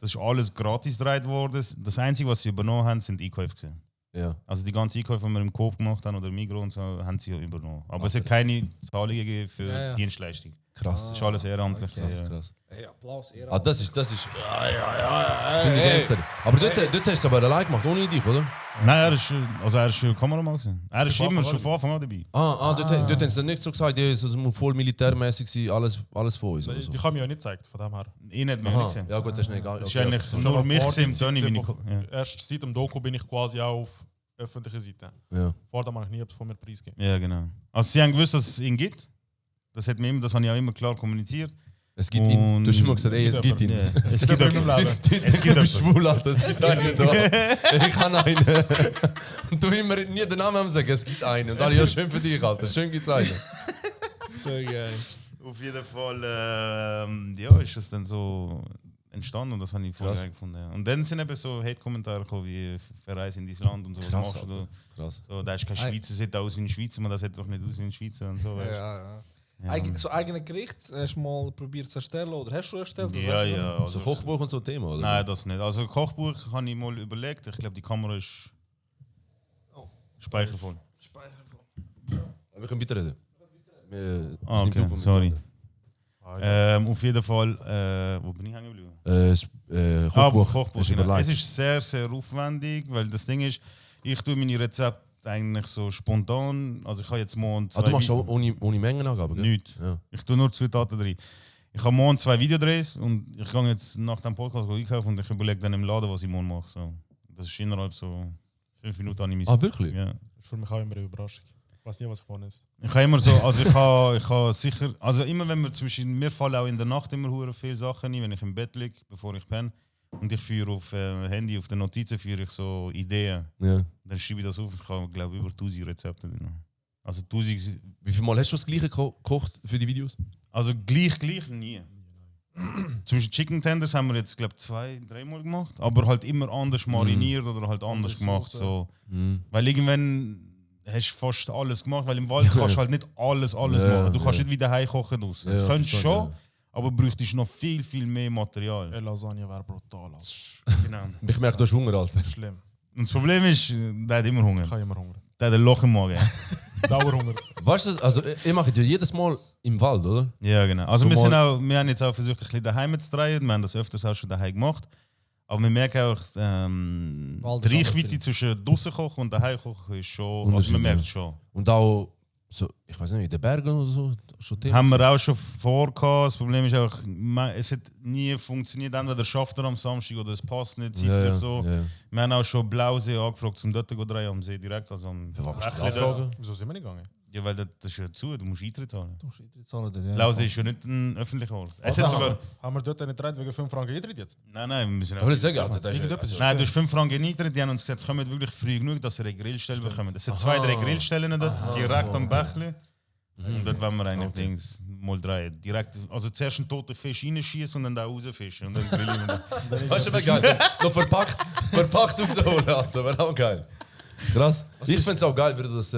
Das ist alles gratis gedreht worden. Das Einzige, was sie übernommen haben, sind Einkäufe gewesen. Ja. Also die ganzen Einkäufe, die wir im Coop gemacht haben oder im Migros und so, haben sie ja übernommen. Aber es hat keine Zahlungen gegeben für Ja. Dienstleistung. Krass. Das ist alles ehrenamtlich. Krass, gewesen, ja. krass. Hey, Applaus, Ehre. Ah, das ist. Finde ich Gangster. Aber dort hast du aber allein gemacht, ohne dich, oder? Nein, er ist Kameramann gewesen. Er ist immer schon von Anfang an dabei. Dort haben sie nicht so gesagt, ja, es muss voll militärmäßig sein, alles von uns. Oder so. Die haben mir ja nicht gezeigt, von dem her. Ich nicht mehr Aha. gesehen. Ja, gut, das ist nicht egal. Das ist Okay, eigentlich okay. nur mich vor gesehen, der Tony, Zeit bin ich. gesehen, Ja. Erst seit dem Doku bin ich quasi auch auf öffentlicher Seite. Ja. Vor dem habe ich nie etwas von mir preisgegeben. Ja, genau. Also sie haben gewusst, dass es ihn gibt. Das habe ich auch immer klar kommuniziert. Es gibt ihn. Du hast immer gesagt, ey, es gibt ihn. Ja. Es gibt jemanden. im Leben. Es gibt Du bist schwul, Alter, es gibt einen da. Ich habe einen. Und du immer nie den Namen sagen, es gibt einen. Und alle, ja, schön für dich, Alter, schön gibt's einen. So geil. Auf jeden Fall ja, ist es dann so entstanden und das habe ich voll Krass. geil gefunden. Ja. Und dann sind eben so Hate-Kommentare gekommen, wie «Verreise in dein Land» und so, was Krass, machst du? Alter. Krass. So, da ist kein Schweizer, sieht aus wie ein Schweizer, man das sieht doch nicht aus wie ein Schweizer und so. Ja, weißt du. ja. Ja. So eigene Gericht, hast du mal probiert zu erstellen oder hast du erstellt? Ja, ja. So Also, Kochbuch und so ein Thema, oder? nein, das nicht. Also Kochbuch habe ich mal überlegt. Ich glaube, die Kamera ist speichervoll. Wir können weiterreden. Okay, sorry. Auf jeden Fall, wo bin ich hängen geblieben? Kochbuch. Ist Genau. überlegt. Es ist sehr, sehr aufwendig, weil das Ding ist, ich tue meine Rezepte eigentlich so spontan. Also ich habe jetzt morgen Du machst auch ohne Mengenangabe, gell? nichts. Ja. Ich tue nur Zutaten drin. Ich habe morgen 2 Videodrehs und ich gehe jetzt nach dem Podcast einkaufen und ich überlege dann im Laden, was ich morgen mache. So. Das ist innerhalb so 5 Minuten an ich Ah, wirklich? Ja. Das ist für mich auch immer eine Überraschung. Ich weiß nie, was geworden ist. Ich habe immer so, also ich habe sicher, also immer wenn wir zum Beispiel, mir fallen auch in der Nacht immer hure viele Sachen ein, wenn ich im Bett liege, bevor ich penne. Und ich führe auf Handy, auf den Notizen führe ich so Ideen. Ja. Dann schreibe ich das auf, ich habe glaube über 1000 Rezepte drin. Also 1000, Wie viel Mal hast du das gleiche gekocht für die Videos? also gleich nie. Zum Beispiel Chicken Tenders haben wir jetzt glaube 2-3 Mal gemacht, aber halt immer anders mariniert oder halt anders gemacht. So. Weil irgendwann hast du fast alles gemacht, weil im Wald kannst du halt nicht alles Ja, machen. Du kannst ja. nicht wie daheim kochen draussen. Ja, Du könntest verstehe, schon, ja. aber bräuchtest noch viel mehr Material. Eine Lasagne wäre brutal. Alter. Genau. Ich merke, du hast Hunger, Alter. Schlimm. Und das Problem ist, der hat immer Hunger. Ich habe immer Hunger. Der hat ein Loch im Magen. Dauerhunger. Weißt du, also ihr macht ja jedes Mal im Wald, oder? Ja, genau. Also So wir haben jetzt auch versucht, ein bisschen daheim zu drehen. Wir haben das öfters auch schon daheim gemacht. Aber wir merken auch, Wald die ist aber Reichweite viel. zwischen draussen kochen und daheim kochen ist schon, also man Unterschied, merkt ja. schon. Und auch, so, ich weiß nicht, in den Bergen oder so, schon Thema. Haben wir auch schon vorgehabt. Das Problem ist auch, es hat nie funktioniert. Entweder schafft er am Samstag oder es passt nicht zeitlich ja, so. Ja. Wir haben auch schon Blausee angefragt, um dort zu drehen, am See direkt. Also am Für was musst du Bächle dort. anfragen? Wieso sind wir nicht gegangen? Ja, weil das ist ja zu, du musst Eintritt zahlen. Ja. Blausee ist ja nicht ein öffentlicher Ort. Es hat Also, sogar... haben wir dort nicht gedreht wegen 5 Franken Eintritt jetzt? Nein, wir müssen Ich will sagen, Alter, das ist Irgendetwas ist Nein, du hast 5 Franken Eintritt, die haben uns gesagt, kommt wirklich früh genug, dass ihr eine Grillstelle bekommt. Es sind 2-3 Grillstellen dort, direkt am Bächle. Und dort wollen wir eigentlich Dings mal drehen. Direkt, also zuerst einen toten Fisch reinschießen und dann da rausfischen. Und dann grillen wir den. Weißt du, wie geil? Noch verpackt rausholen, Alter, wäre auch geil. Krass. Ich fände es auch geil, würde das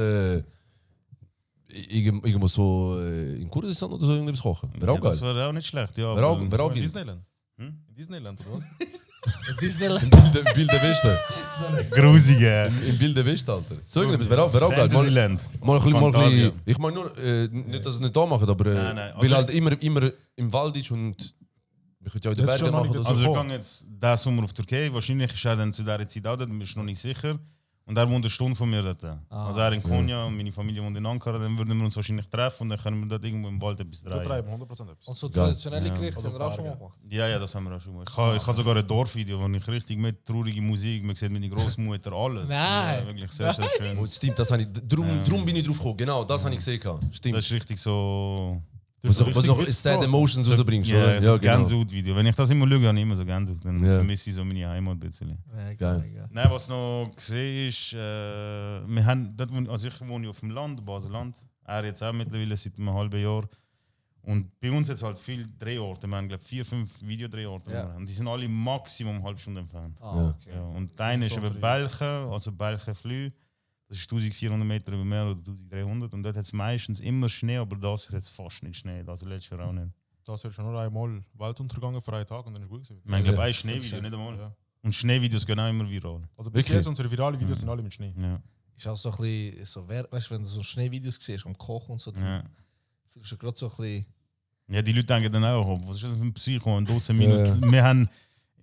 irgendwo so in Kurdistan oder so irgendwas kochen. Wäre auch Ja, das geil. wäre auch nicht schlecht, ja. Wäre auch aber- geil. In Disneyland? In Disneyland, oder was? Disneyland. Im Wilden Westen. Grusige. Im Wilden Westen, Alter. So irgendwas wäre auch geil. Fantasyland. Mal ein bisschen, Fantasia. ich meine nur, nicht, dass es nicht da machen, aber Nein. Also weil halt immer im Wald ist und wir können ja auch in den Das ist Bergen schon noch machen nicht oder Also so. ich gehe jetzt diesen Sommer auf Türkei. Wahrscheinlich ist er dann zu dieser Zeit auch dort, bin ich noch nicht sicher. Und er wohnt eine Stunde von mir dort. Also er in Konya und meine Familie wohnt in Ankara. Dann würden wir uns wahrscheinlich treffen und dann können wir dort irgendwo im Wald etwas So drehen. treiben, 100% etwas. Und so Geil. traditionelle Gerichte haben wir auch schon mal gemacht. Ja, das haben wir auch schon mal. Ich habe sogar ein Dorfvideo, wo ich richtig mit trauriger Musik, man sieht meine Großmutter, alles. Nein. Ja, wirklich sehr, sehr schön. Und stimmt, das habe ich, drum bin ich drauf gekommen. Genau, das habe ich gesehen. Stimmt. Das ist richtig so... Was noch Sad Emotions rausbringst, Ja, oder? so Ja, genau. Gänsehaut-Video. Wenn ich das immer schaue, habe ich immer so Gänsehaut. Dann Ja. vermisse ich so meine Heimat ein bisschen. Geil. Nein, was noch gesehen ist, wir haben, dort, also ich wohne auf dem Land, Baseland. Er jetzt auch mittlerweile seit einem halben Jahr. Und bei uns jetzt halt viele Drehorte. Wir haben, glaube ich, 4-5 Videodrehorte. Ja. Und die sind alle maximum eine halbe Stunde entfernt. Ah, okay. Ja, und der eine ist eben Belchen, also Belchen-Flü. Das ist 1400 Meter über Meer oder 1300. Und dort hat es meistens immer Schnee, aber das ist jetzt fast nicht Schnee. Also letztes Jahr auch nicht. Das wird schon nur einmal Weltuntergang für einen Tag und dann ist gut gewesen. Ich meine, glaube ein Schneevideo, nicht einmal. Ja. Und Schneevideos gehen auch immer viral. Also bis Wirklich? jetzt unsere viralen Videos sind alle mit Schnee. Ja. Ist auch so ein bisschen, so, weißt du, wenn du so Schneevideos siehst, am Kochen und so, dann Ja. fühlst du gerade so ein bisschen. Ja, die Leute denken dann auch, oh, was ist das für ein Psycho? Und draussen minus. Wir haben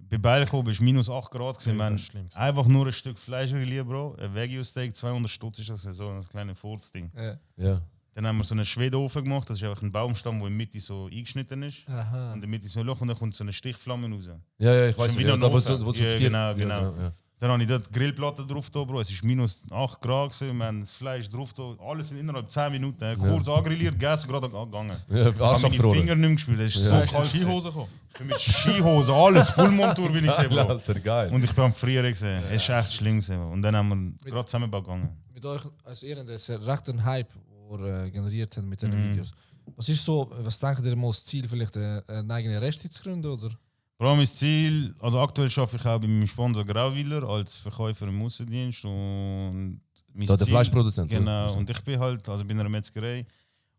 bei Belchow ist minus 8 Grad gewesen. Ja, Wir haben das ist schlimm. einfach nur ein Stück Fleisch geliehen, Bro. Ein Wagyu-Steak, 200 Stutz ist das, so ein kleines Furzding. Ja. Dann haben wir so einen Schwedeofen gemacht, das ist einfach ein Baumstamm, der in der Mitte so eingeschnitten ist. Aha. Und in der Mitte so ein Loch und dann kommt so eine Stichflamme raus. Ja, ich weiß Schon nicht. wieder Da, wo ein so, Ofen. wo so Ja, zu viert- genau. Ja. Dann habe ich dort die Grillplatte drauf da, Bro. Es ist minus 8 Grad gewesen. Wir haben das Fleisch drauf da. Alles innerhalb 10 Minuten. Kurz angrilliert, gegessen, gerade gegangen. Ja, Ich habe Arsch meine abgefroren. Finger nicht mehr gespürt. Das ist Ja. so Du hast kalt. in Skihose gekommen. Ich bin mit Skihose, alles, Vollmontur bin ich gesehen, Geil, Bro. Alter, geil. Und ich bin am Frieren gesehen. Es ist echt schlimm gewesen. Und dann haben wir gerade zusammen gegangen. Mit euch als Ehren, das ist ja recht ein Hype, der generiert hat mit diesen Videos. Was ist so, was denkt ihr mal das Ziel, vielleicht einen eigenen Restaurant zu gründen? Oder? Bro, mein Ziel, also aktuell arbeite ich auch bei meinem Sponsor Grauwiller als Verkäufer im Aussendienst. Und mein Da der Fleischproduzent, oder? Genau, Also. und ich bin halt, also bin in einer Metzgerei.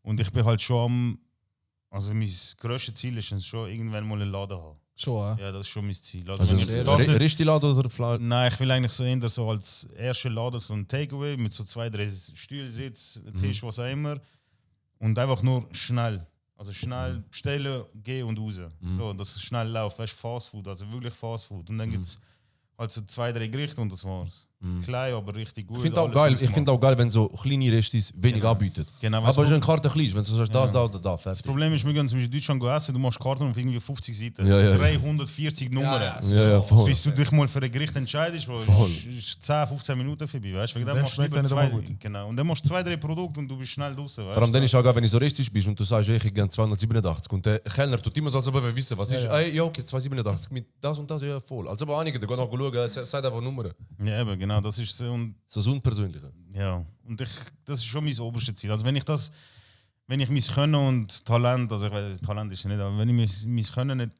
Und ich bin halt schon am, also mein grösstes Ziel ist es schon, irgendwann mal einen Laden haben. Schon, Ja, das ist schon mein Ziel. Also wenn ich das nicht- Ristiladen oder Fleisch? Nein, ich will eigentlich so eher so als erster Laden so ein Takeaway mit so 2-3 Stühlsitz, Tisch, was auch immer. Und einfach nur schnell. Also schnell bestellen, gehen und raus. So, dass es schnell läuft. Weißt du, Fast Food, also wirklich Fast Food. Und dann gibt es halt so 2-3 Gerichte und das war's. Klein, aber richtig gut. Ich finde auch alles geil, ausgemacht. wenn so kleine Restis wenig anbieten. Genau, Aber es ist eine Karte klein, wenn du sagst, das, da oder da, Das fertig. Problem ist, wir gehen zum Beispiel in Deutschland essen, du machst Karten auf irgendwie 50 Seiten. Ja, ja. 340 Nummern. Ja, voll. Bis du dich mal für ein Gericht entscheidest, Bro, ist 10-15 Minuten vorbei. Weißt du? Wegen dem dann machst du schmeckt lieber dann zwei, nicht einmal gut. genau. Und dann machst du 2-3 Produkte und du bist schnell draußen. Vor allem dann ist auch geil, wenn du so Restis bist und du sagst, ich gerne 287 und der Kellner tut immer so, als ob er wissen, was ist. Ja, okay, 287 mit das und das, ja voll. Also aber einige, der geht noch schauen, sagt einfach Nummern. Ja, eben, genau, das ist so. Und, So unpersönliche. ja, und das ist schon mein oberstes Ziel. Also wenn ich mein Können und Talent, also ich weiß, Talent ist ja nicht, aber wenn ich mein Können nicht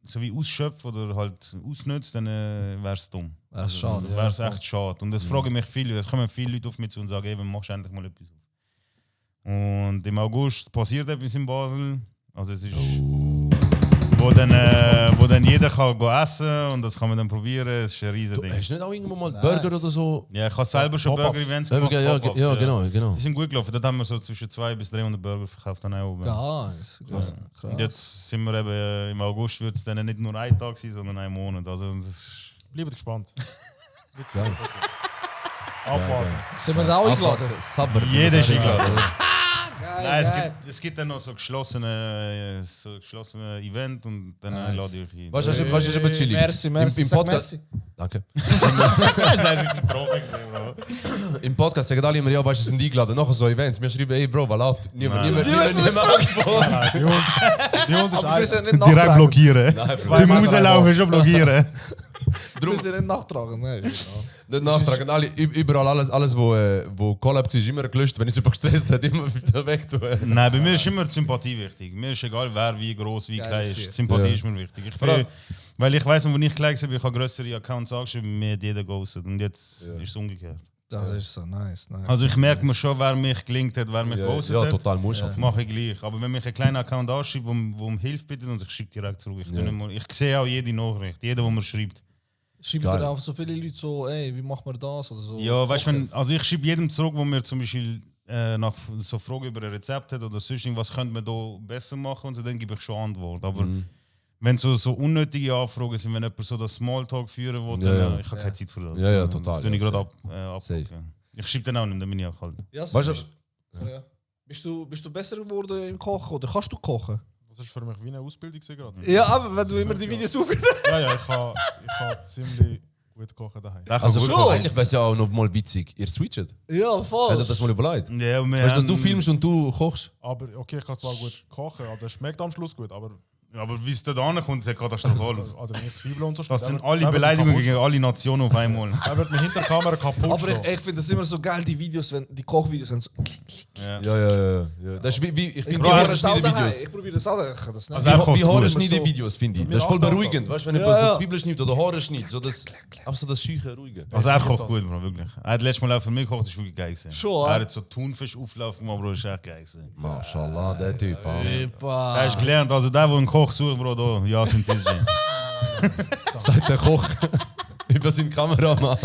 so wie ausschöpfe oder halt ausnütze, dann wäre es dumm. Das ist schade. Wäre es echt schade. Und das fragen mich viele, es kommen viele Leute auf mich zu und sagen, eben, machst du endlich mal etwas auf. Und im August passiert etwas in Basel. Also es ist, wo dann jeder kann gehen essen und das kann man dann probieren. Es ist ein riesen Du Ding. hast nicht auch irgendwo mal Burger oder so? Ja, ich habe selber schon Pop-ups. Burger-Events Ja, gemacht. Pop-ups, genau. Die sind gut gelaufen. Dort haben wir so zwischen 200 bis 300 Burger verkauft. Dann auch oben. Krass. Und jetzt sind wir eben, im August wird es dann nicht nur ein Tag sein, sondern ein Monat. Also das ist, Bleibt gespannt. Geil. Abwarten. Sind wir da auch eingeladen? Sabber. jeder ist eingeladen. eingeladen. Geil, Nein, geil. es gibt dann noch so geschlossene Event und dann lade ich euch ein. Weißt du, das ist aber chillig. Merci. Im Sag Podcast. merci. Danke. Nein, ich bin trocken gewesen, Bro. Im Podcast sagen alle immer, ja, weißt du, sind eingeladen. Nachher so Events. Wir schreiben, ey, Bro, was läuft? Niemand antwortet. Die Jungs ist Wir sind ein. nicht Direkt nachtragen. blockieren. Beim Rauslaufen schon blockieren. Wir sind nicht nachtragen. Nein, genau. Nicht nachtragen. Alle, überall alles wo Collabs ist, immer gelöscht. Wenn ich es gestresst hat, immer wieder weg tun. Nein, bei mir ist immer die Sympathie wichtig. Mir ist egal, wer, wie groß, wie Geil, klein sehr. ist. Die Sympathie Ja. ist mir wichtig. allem- Weil ich weiss, wo ich klein war, ich habe größere Accounts angeschrieben, mir hat jeder ghostet. Und jetzt ist es umgekehrt. Das ist so nice. Also ich merke mir schon, wer mich gelinkt hat, wer mich gepostet Ja, hat. total, muss auf. Mache ich gleich. Aber wenn mich ein kleiner Account anschreibt, wo um Hilfe bittet und ich schreibe direkt zurück. Ich sehe auch jede Nachricht, jeder, der mir schreibt. Schreibt Geil. ihr auch so viele Leute so, ey, wie macht man das? Oder so, Ja, weißt du, also ich schreibe jedem zurück, wo mir zum Beispiel nach so Fragen über ein Rezept hat oder sonst was könnte man da besser machen und so, dann gebe ich schon Antwort. Aber wenn so unnötige Anfragen sind, wenn jemand so das Smalltalk führen will, dann ich habe keine Zeit für das. Ja, total. Das tue ich Ja, gerade safe. abgucken. Ich schreibe dann auch nicht, dann bin ich auch kalt. Ja, so Weißt du, bist du besser geworden im Kochen oder kannst du kochen? Das ist für mich wie eine Ausbildung gerade. Ja, aber wenn du immer die Videos aufnimmst. Ja, ich kann ziemlich gut kochen daheim. also schon. eigentlich wäre es ja auch noch mal witzig, ihr switcht. Ja, voll. Hättet ihr das mal überlegt? Ja, und wir Weißt du, dass du haben- filmst und du kochst? Aber okay, ich kann zwar gut kochen, also es schmeckt am Schluss gut, aber Aber wie es da ankommt, ist ja katastrophal. also wenn ich Zwiebeln und so Das sind dann alle wird mir Beleidigungen kaputt. gegen alle Nationen auf einmal. Er wird mir hinter der Kamera kaputt Aber schlagen. ich finde das immer so geil, die Videos, wenn die Kochvideos sind so. Ja. Das ist wie ich finde, probiere wie das auch daheim. Videos. Ich probiere das auch daheim. Ich kann das nicht. Also er kocht Wie Haare gut. schneiden So. Videos, finde ich. Mir Das ist voll macht auch beruhigend. das. Weißt du, wenn jemand so Zwiebeln schneidet oder Haare schneidet, so das, auch so das scheuche, ruhige. Also er kocht gut, Bro, wirklich. Er hat letztes Mal auch für mich gekocht, das ist wirklich geil gewesen. Schon, Er ja? hat so Thunfisch-Auflauf gemacht, Bro, das ist echt geil gewesen. Mashallah, der Typ. Er ist gelernt, also der, der einen Koch sucht, Bro, da, ja, sind Tisch. Sagt der Koch über seinen Kameramann.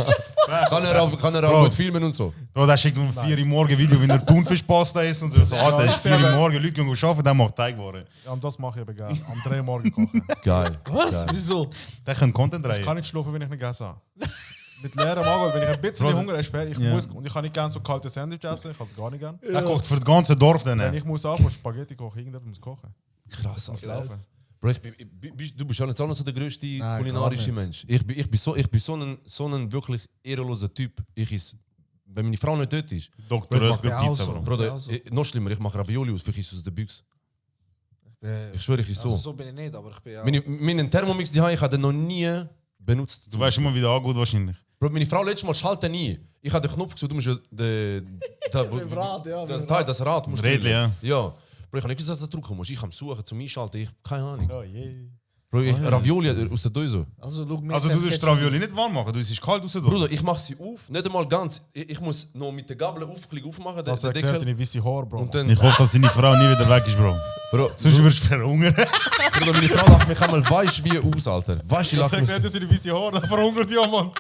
Kann er auch gut filmen und so. Bro, der schickt um 4 Uhr morgen Video, wenn er Thunfischpasta isst und so. Der ist 4 Uhr morgen, Leute gehen arbeiten, der macht Teigwaren. Ja, und das mache ich aber gerne. Am 3 Uhr morgen kochen. Geil. Was? Geil. Wieso? Der kann Content Ich drehen. kann nicht schlafen, wenn ich nicht gegessen habe. Mit leerem Magen, wenn ich ein bisschen Bro, Hunger habe, ich ja. muss, und ich kann nicht gerne so kalte Sandwich essen, ich kann es gar nicht gerne. Er kocht für das ganze Dorf dann. Wenn ich muss anfangen, Spaghetti kochen, irgendjemand muss kochen. Krass. Muss laufen. Bro, du bist ja nicht so der größte Nein, kulinarische gar Mensch. Ich bin so ein wirklich ehrenloser Typ. Wenn meine Frau nicht dort ist, Dr. Ich mach Röttger ja auch Pizza, so. Bro. Bruder, Ja, so. noch schlimmer, ich mache Ravioli aus, vielleicht ist es aus der Büchse. Ich schwöre, ich ist so. Also so bin ich nicht, aber ich bin ja. Meinen Thermomix, die ich habe noch nie benutzt. Du weißt immer wieder angut wahrscheinlich. Bro, meine Frau letztes Mal schaltet nie. Ich habe den Knopf gesagt, du musst ja Rad, ja, mit dem das Rad musst du Rädchen, ja. Ja. Bro, ich habe nicht gesagt, dass du drücken musst. Ich kann suchen, zum Einschalten. Ich keine Ahnung. Oh je. Bro, Ravioli aus der Dose. Also, schau, Also du tust Ravioli nicht warm machen, du ist kalt raus. Bruder, ich mache sie auf, nicht einmal ganz. Ich muss noch mit der Gabel aufmachen, Das den erklärt Deckel. deine weiße Haare, Bro. Und dann, Ich hoffe, dass deine Frau nie wieder weg ist, Bro. Bro, Sonst wirst du verhungern. Bruder, meine Frau lacht mich einmal weisst wie aus, Alter. Weisst du, Das lacht mich. erklärt deine weiße Haare, dann verhungert ja, Mann.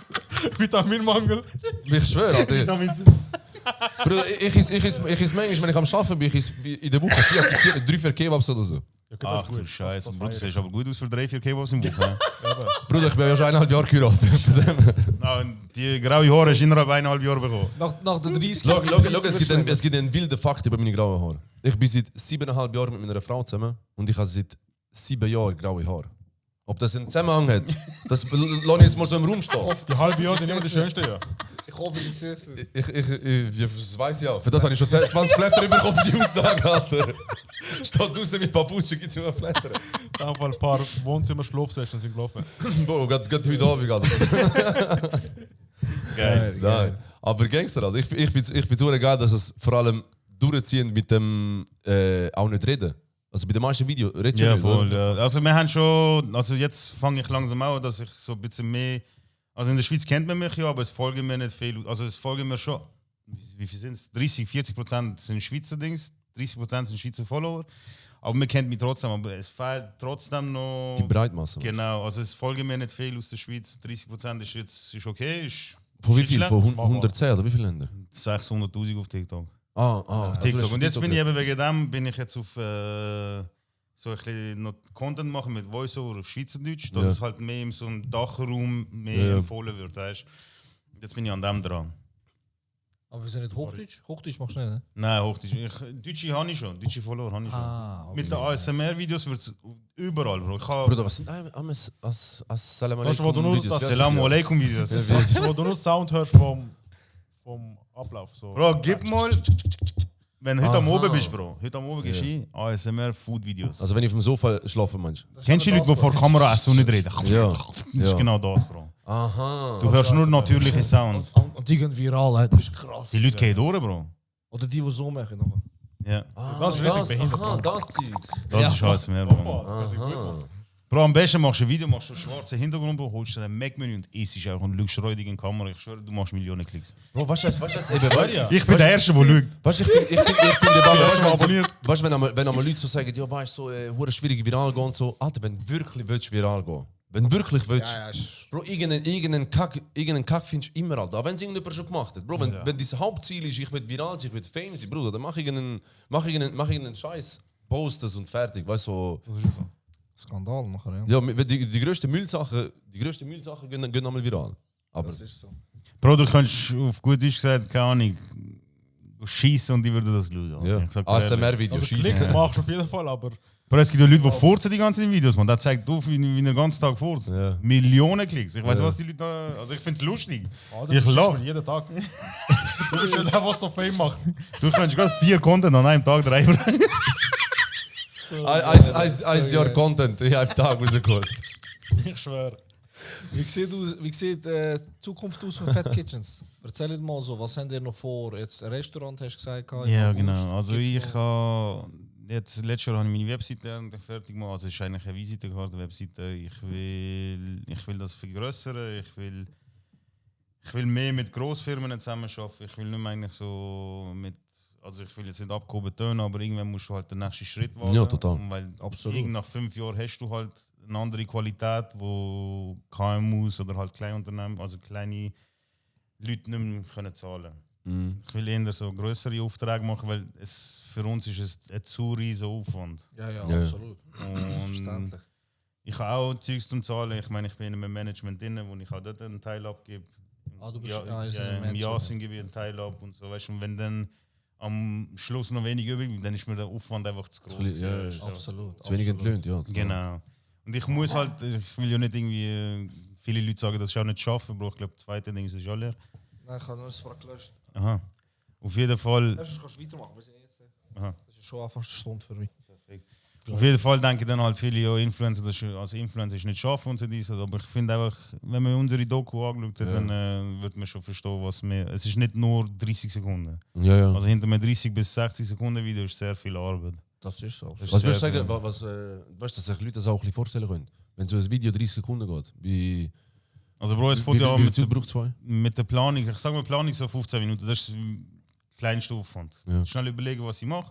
Vitaminmangel. Ich schwöre, Alter. Bruder, ich is manchmal, wenn ich am Arbeiten bin, ich is in der Woche 3-4 Kebabs oder so. Okay, Ach du Scheiße, Bro, du siehst aber gut aus für 3-4 Kebabs im Woche. Bruder, ich bin ja schon 1,5 Jahre geheiratet. Die graue Haare hast du innerhalb 1,5 Jahre bekommen. Nach der 30 Schau, es gibt einen wilden Fakt über meine grauen Haare. Ich bin seit 7,5 Jahren mit meiner Frau zusammen und ich habe seit 7 Jahren graue Haare. Ob das einen Zusammenhang hat, das lasse ich jetzt mal so im Raum stehen. Die halbe Jahr sind immer die schönsten, ja. Ich hoffe, ich sehe es. Das weiß ich auch. Für das habe ich schon 20 Flatter bekommen für die Aussage, Alter. Steht draußen mit Papuche, gibt es immer Flatter. Da haben wir ein paar Wohnzimmer-Schlafsessions sind gelaufen. Bro, geht heute Abend, Alter. Geil. Nein. Aber Gangster, Alter. Ich bin so geil, dass es vor allem durchziehen mit dem auch nicht reden. Also bei den meisten Videos redest du Ja, nicht, voll. oder? Ja. Also wir haben schon, also jetzt fange ich langsam an, dass ich so ein bisschen mehr, also in der Schweiz kennt man mich ja, aber es folgen mir nicht viel, also es folgen mir schon, wie viel sind es? 30-40% sind Schweizer Dings, 30% sind Schweizer Follower, aber man kennt mich trotzdem, aber es fehlt trotzdem noch... Die Breitmasse. Genau, also es folgen mir nicht viel aus der Schweiz, 30% ist jetzt ist okay, ist Von wie ist viel? schlecht. Von 110 oder wie viele Länder? 600'000 auf TikTok. Auf TikTok. Und jetzt bin ich eben wegen dem bin ich jetzt auf so ein bisschen noch Content machen mit Voiceover auf Schweizerdeutsch, dass Ja. es halt mehr in so einem Dachraum mehr Ja. empfohlen wird. Weißt? Jetzt bin ich an dem dran. Aber wir sind nicht Hochdeutsch? Hochdeutsch machst du nicht, ne? Nein, Hochdeutsch. Deutsche habe ich schon. Deutsche Follower habe ich schon. okay. Mit den ASMR-Videos wird es überall, Bro. Ich habe Bruder, was sind Salam Weißt du, wo du nur Videos? das- Assalamu alaikum Videos. Wo du nur Sound hörst vom Ablauf. So. Bro, gib mal, wenn du heute am Aha. Oben bist, Bro. Heute am Oben gehst du ASMR-Food-Videos. Also wenn ich auf dem Sofa schlafe, meinst du? Kennst du die Leute, die vor der Kamera essen und nicht reden? Ja. Das ist genau das, Bro. Aha. Du hörst nur natürliche Sounds. Und die gehen viral, das ist krass. Die Leute gehen durch, Bro. Oder die so machen noch. Ja. Das ist richtig behindert, Aha, Bro. das Zeugs. Das ist alles mehr, Bro. Aha. Bro, am besten machst du ein Video, machst du einen schwarzen Hintergrund, holst du ein Mac-Menü und isst auch und schaust räudig in die Kamera. Ich schwöre, du machst Millionen Klicks. Bro, weißt du, Ich bin der Erste, der lügt. weißt du, ich finde, weißt du, wenn einmal Leute so sagen, ja, weißt du, so, schwierig viral gehen und so, Alter, wenn du wirklich willst viral gehen, wenn du wirklich willst, Bro, irgendeinen Kack findest du immer, Alter. Auch wenn es irgendjemand schon gemacht hat. Bro, wenn dein Hauptziel ist, ich will viral sein, ich will Fame sein, Bruder, dann mach irgendeinen Scheiß, post das und fertig, weißt du. Das ist so. Skandal nachher, ja. Ja, die grössten Müllsachen gehen einmal viral. Aber Das ist so. Bro, du kannst auf gut Deutsch gesagt, keine Ahnung, schießen und die würden das schauen. ja, Ich sag dir ehrlich. ASMR-Video Also schießen. Klicks machst du auf jeden Fall, aber Bro, es gibt ja Leute, die furzen die ganzen Videos, man. Das zeigt auf, wie er den ganzen Tag furzt. Ja. Millionen Klicks. Ich weiß was die Leute da. Also ich finde es lustig. Alter, Ich du lach. schießt mir jeden Tag. Du bist ja der, was so Fame macht. Du kannst gerade 4 Content an einem Tag reinbringen. Ein Jahr Content in einem Tag rausgeholt. Ich schwöre. Wie sieht die Zukunft aus von Fat Kitchens? Erzähl mal so, was habt ihr noch vor? Jetzt ein Restaurant, hast du gesagt? Ja, im August. genau. Also Gibt's ich noch- habe jetzt letztes Jahr habe ich meine Webseite fertig gemacht. Also es ist eigentlich eine Visitenkarte Webseite. Ich will das vergrößern. Ich will mehr mit Grossfirmen zusammenarbeiten. Ich will nicht mehr eigentlich so mit. Also ich will jetzt nicht abgehoben tönen, aber irgendwann musst du halt den nächsten Schritt wagen. Ja, total. Und weil Absolut. nach 5 Jahren hast du halt eine andere Qualität, wo KMUs oder halt Kleinunternehmen, also kleine Leute nicht mehr können zahlen können. Ich will eher so größere Aufträge machen, weil für uns ist es ein zu riesen Aufwand. Ja, Ja. absolut. Und Verständlich. ich habe auch Zeugs zum Zahlen. Ich meine, ich bin in einem Management drin, wo ich auch dort einen Teil abgebe. Du bist Ja, ist in einem im Management. Jassen gebe ich einen Teil ab und so. Weißt du, und wenn dann am Schluss noch wenig übrig bleibt, dann ist mir der Aufwand einfach zu groß. Ja, Absolut. Zu wenig entlöhnt, ja. Genau. Und ich muss halt, ich will ja nicht irgendwie, viele Leute sagen, das ist auch nicht schaffen, Bro. Ich glaube, das zweite Ding ist ja leer. Nein, ich habe nur das gelöscht. Aha. Auf jeden Fall. Sonst kannst du weitermachen. Wir sind jetzt. Aha. Das ist schon fast eine Stunde für mich. Auf jeden Fall denken dann halt viele ja, Influencer, dass also Influencer ist nicht schaffen und so dies. Aber ich finde einfach, wenn man unsere Doku angeschaut hat, dann wird man schon verstehen, was wir. Es ist nicht nur 30 Sekunden. Ja, ja. Also hinter einem 30 bis 60 Sekunden Video ist sehr viel Arbeit. Das ist so. Was würdest du sehr, sagen, weißt du, dass sich Leute das auch ein bisschen vorstellen können? Wenn so ein Video 30 Sekunden geht, wie Also Bro, es viel fängt ja an Zeit braucht es? mit der Planung. Ich sage mal Planung so 15 Minuten. Das ist der kleinste Aufwand. Ja. Schnell überlegen, was ich mache.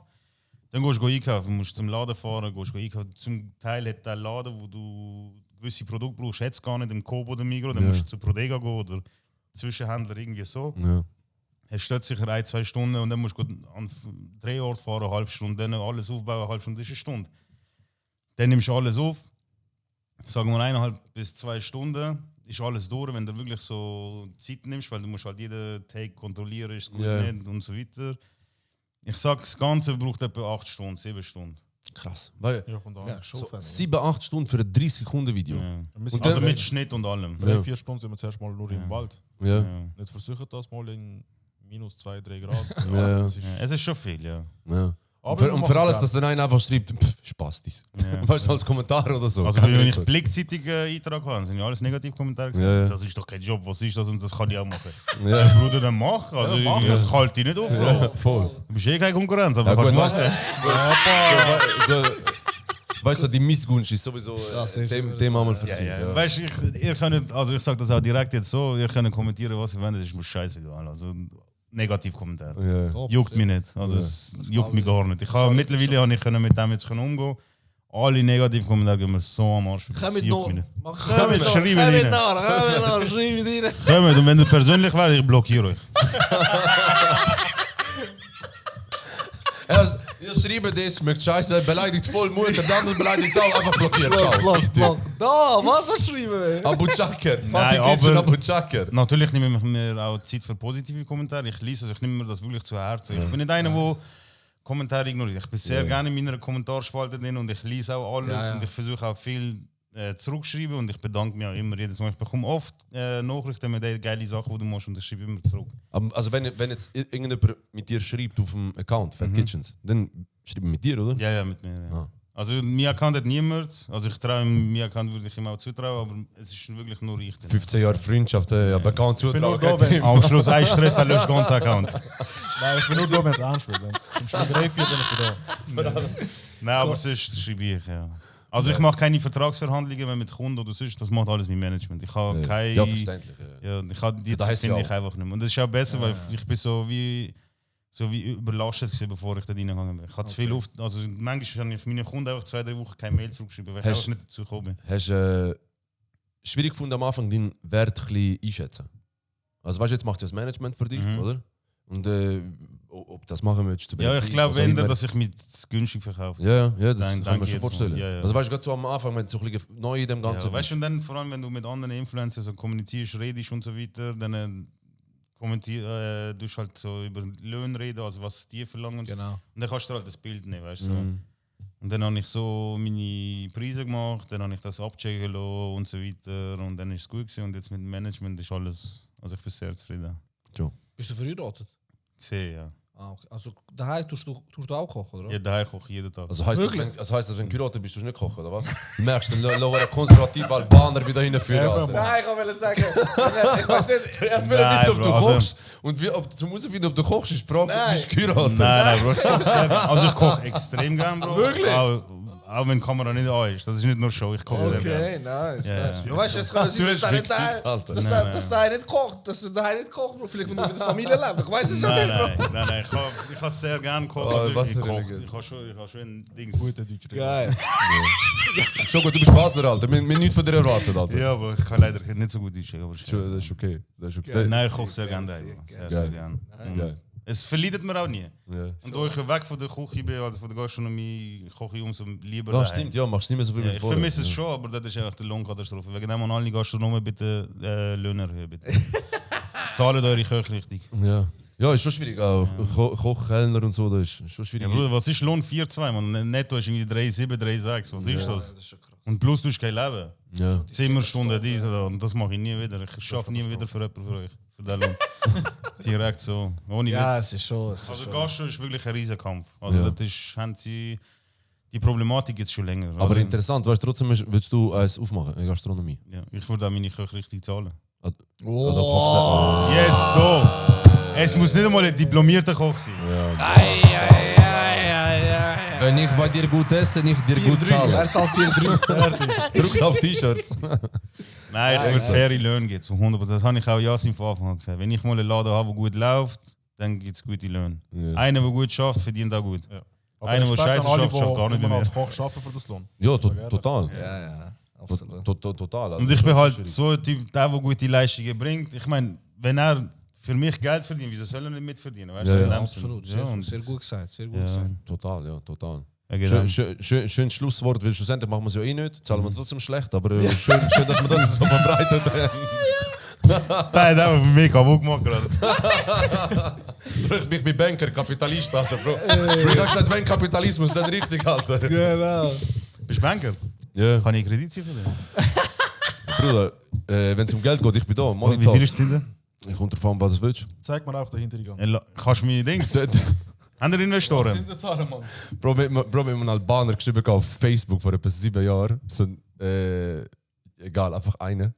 Dann gehst du einkaufen, musst zum Laden fahren, gehst einkaufen. Zum Teil hat der Laden, wo du gewisse Produkte brauchst, hat es gar nicht im Coop oder Migros. Dann musst du zu Prodega gehen oder Zwischenhändler irgendwie so. Ja. Es steht sicher 1-2 Stunden und dann musst du an den Drehort fahren, eine halbe Stunde, dann alles aufbauen, eine halbe Stunde, das ist eine Stunde. Dann nimmst du alles auf, sagen wir 1,5 bis 2 Stunden, ist alles durch, wenn du wirklich so Zeit nimmst, weil du musst halt jeden Take kontrollieren, ist es gut Ja. nicht und so weiter. Ich sag, das Ganze braucht etwa 8 Stunden, 7 Stunden. Krass. Weil, Ja, von da. Ja, schon. so So, 7-8 Stunden für ein 30-Sekunden-Video. Ja. Und Also dann- mit Schnitt und allem. 3-4 Stunden sind wir zuerst mal nur im Wald. Ja. Ja. Jetzt versuchen das mal in minus 2-3 Grad. Ja. Das ist, Ja, es ist schon viel, ja. Ja. Aber Und wir für machen alles, es dass der eine einfach schreibt, Spastis. Ja. Weißt du, als Kommentar oder so. Also Kein wenn ich Rekord. Blickzeitung Eintrag habe, sind ja alles Negativkommentare. Ja, ja. Das ist doch kein Job, was ist das und das kann ich auch machen. Ja. Bruder, dann mach. Also ich halte dich nicht auf, Bro. Voll. Du bist eh keine Konkurrenz, aber Ja, kannst gut, machen. Weißt du, die Missgunst ist sowieso dem einmal für sich. Ja. Weißt du, ihr könnt, also ich sage das auch direkt jetzt so, ihr könnt kommentieren, was ihr wollt, das ist mir scheißegal. Also Negativkommentare. Ja. Juckt mich nicht. Also es juckt mich gar nicht. Mittlerweile habe ich mit dem jetzt umgehen. Alle Negativkommentare gehen mir so am Arsch. Das Komm mit juckt noch. mich nicht. Komm mit, schreiben rein. Schreib rein. Kommt, und wenn ihr persönlich wäre, ich blockiere euch. Ja, schreiben das, schmeckt scheiße, beleidigt voll Mutter, der andere beleidigt auch, einfach blockiert. Ciao. Block. Da, was soll ich schreiben? Abu Chakr. Nein, Kitchen aber- Abu Chakr. Natürlich nehme ich mir auch Zeit für positive Kommentare. Ich lese, also ich nehme mir das wirklich zu Herzen. Ich bin nicht einer, der Kommentare ignoriert. Ich bin sehr gerne in meiner Kommentarspalte drin und ich lese auch alles Ja, ja. und ich versuche auch viel zurückschreiben und ich bedanke mich auch immer jedes Mal. Ich bekomme oft Nachrichten mit den geile Sachen, die du machst und ich schreibe immer zurück. Also wenn jetzt irgendjemand mit dir schreibt auf dem Account, Fat Kitchens, dann schreibt mit dir, oder? Ja, mit mir. Ja. Ah. Also mein Account hat niemand. Also ich traue meinem Account würde ich ihm auch zutrauen, aber es ist wirklich nur ich. drin. 15 Jahre Freundschaft, aber Account bin nur zutrauen. da, wenn's- Am Schluss ein Stress, dann löscht ganz Account. Nein, ich bin nur da, wenn es ernst wird. Wenn es zum Schreiberei führt, bin ich da. Nein, aber sonst schreibe ich, ja. Also ich mache keine Vertragsverhandlungen mehr mit Kunden oder sonst, das macht alles mein Management. Ich habe keine... Ja, verständlich. Ja, ich habe die das heisst finde ja ich einfach nicht mehr. Und das ist auch besser, weil ich bin so wie überlastet gewesen, bevor ich da reingegangen bin. Ich hatte zu viel Luft. Also manchmal habe ich meinen Kunden einfach 2-3 Wochen keine Mail zurückgeschrieben, weil ich einfach nicht dazu gekommen bin. Hast du schwierig gefunden am Anfang, deinen Wert ein bisschen einschätzen? Also weißt du, jetzt macht das Management für dich, oder? Und ob das machen möchtest du Ja, ich glaube, wenn dass ich mich günstig verkaufe. Ja, das Dann kann man ich schon jetzt vorstellen. mal. Ja. Also weißt du, gerade so am Anfang, wenn du so ein bisschen neu in dem Ganzen Ja, weißt du, und dann vor allem, wenn du mit anderen Influencern so kommunizierst, redest und so weiter, dann du halt so über Löhne reden, also was die verlangen. Genau. Und dann kannst du halt das Bild nehmen, weißt du. So. Und dann habe ich so meine Preise gemacht, dann habe ich das abchecken lassen und so weiter. Und dann ist es gut gewesen. Und jetzt mit dem Management ist alles, also ich bin sehr zufrieden. Bist du verheiratet? Gesehen, ja. Ah, okay. Also daheim tust du auch kochen, oder? Ja, daheim koche ich jeden Tag. Also heisst das, wenn du geheiratet bist, du nicht kochen, oder was? Du merkst, dann lassen wir konservative Albaner wieder hinführen. Alter. Nein, ich wollte sagen, ich weiß nicht. Er will wissen, ob du Bro, also- kochst. Und ob du musst wissen, ob du kochst, ist die Frage, du bist geheiratet. Nein, Bro. Also ich koche extrem gern, Bro. Wirklich? Auch wenn die Kamera nicht an ist. Das ist nicht nur Show, ich koche sehr Okay, gern. nice, Ja, nice. ja. Ja, weißt du, jetzt kann es sein, dass der nicht respektiv, Alter. dass der nicht kocht, dass du daheim nicht kocht, Bro. Vielleicht, wenn du mit der Familie lebst. Ich weiß es ja nicht, Bro. Nein, ich habe sehr gern kochen. Oh, Also, was ich für koche. eine Legende. Ich habe schon ein Ding. Gute Deutsch reden. Geil. Schon gut, du bist Basler, Alter. Wir nichts von dir erwartet, Alter. Ja, aber ich kann leider nicht so gut Deutsch reden. Aber Das ist okay. Das ist okay. Nein, ich koche sehr gerne daheim. Sehr gern. Geil. Es verleidet mir auch nie. Ja. Und da ich weg von der Küche bin, also von der Gastronomie, koche ich umso lieber Ja, daheim. stimmt, ja, machst du nicht mehr so viel Ja, mit ich vorher. vermisse es schon, aber das ist echt eine Lohnkatastrophe. Wegen dem an alle Gastronomen bitte Löhne erhöhen. Bitte. Zahlen eure Köche richtig. Ja. Ja, ist schon schwierig. Auch Koch, Kellner und so, das ist schon schwierig. Ja, Bruder, was ist Lohn 4,2? Man, netto ist irgendwie 3,7, 3,6. Was ist das? Und plus du hast kein Leben. Ja. 10 Stunden dies oder und das mache ich nie wieder. Ich schaffe nie wieder für jemanden für euch. Für den Lohn. Direkt so. Ohne Ja, Witz. es ist schon. Also Gastro ist wirklich ein Riesenkampf. Also das ist, haben sie die Problematik jetzt schon länger. Aber Also, interessant, weißt du, trotzdem willst du eins aufmachen, eine Gastronomie. ja, ich würde auch meine Köche richtig zahlen. Oder kochst du- Jetzt da! Es muss nicht einmal ein diplomierter Koch sein. Wenn ich bei dir gut esse, ich dir gut zahle. Er zahlt 4,3. Druck auf T-Shirts. Nein, ich würde faire Löhne geben, zu 100%. Das habe ich auch Yasin von Anfang an gesagt. Wenn ich mal einen Laden habe, der gut läuft, dann gibt es gute Löhne. Ja. Einer, der gut schafft, verdient auch gut. Aber Einer, der Respekt scheiße an alle, schafft, schafft gar nicht die mehr. als Koch arbeiten für das Lohn. Ja, total. Ja, ja. Absolut. Total. Also Und ich bin das halt ist schwierig. so ein Typ, der gute Leistungen bringt. Ich meine, wenn er für mich Geld verdient, wieso soll er nicht mitverdienen? Weißt Ja, du, ja, in dem Absolut. Sinn. Ja, Sehr, und sehr gut gesagt. Sehr gut Ja. gesagt. Total, ja, total. Ja, genau. Schönes Schlusswort, weil schlussendlich machen wir es ja eh nicht, zahlen wir trotzdem schlecht, aber schön, dass wir das so verbreitet haben. Der hat auch mich kaputt gemacht gerade. Ich bin Banker, Kapitalist, Alter, Bro. Ich hab gesagt, wenn Kapitalismus, dann richtig, Alter. Genau. Bist du Banker? Ja, Kann ich Kredit ziehen für dich? Bruder, wenn es um Geld geht, ich bin da. Money Wie viel talks. ist Zinsen? Ich unterfahre, was du willst. Zeig mir auch den Hintergang. Kannst du mir Dings? Haben wir Investoren? Zinsen Mann. Bro, mit einem Albaner geschrieben auf Facebook vor etwa 7 Jahren. So, egal, einfach eine.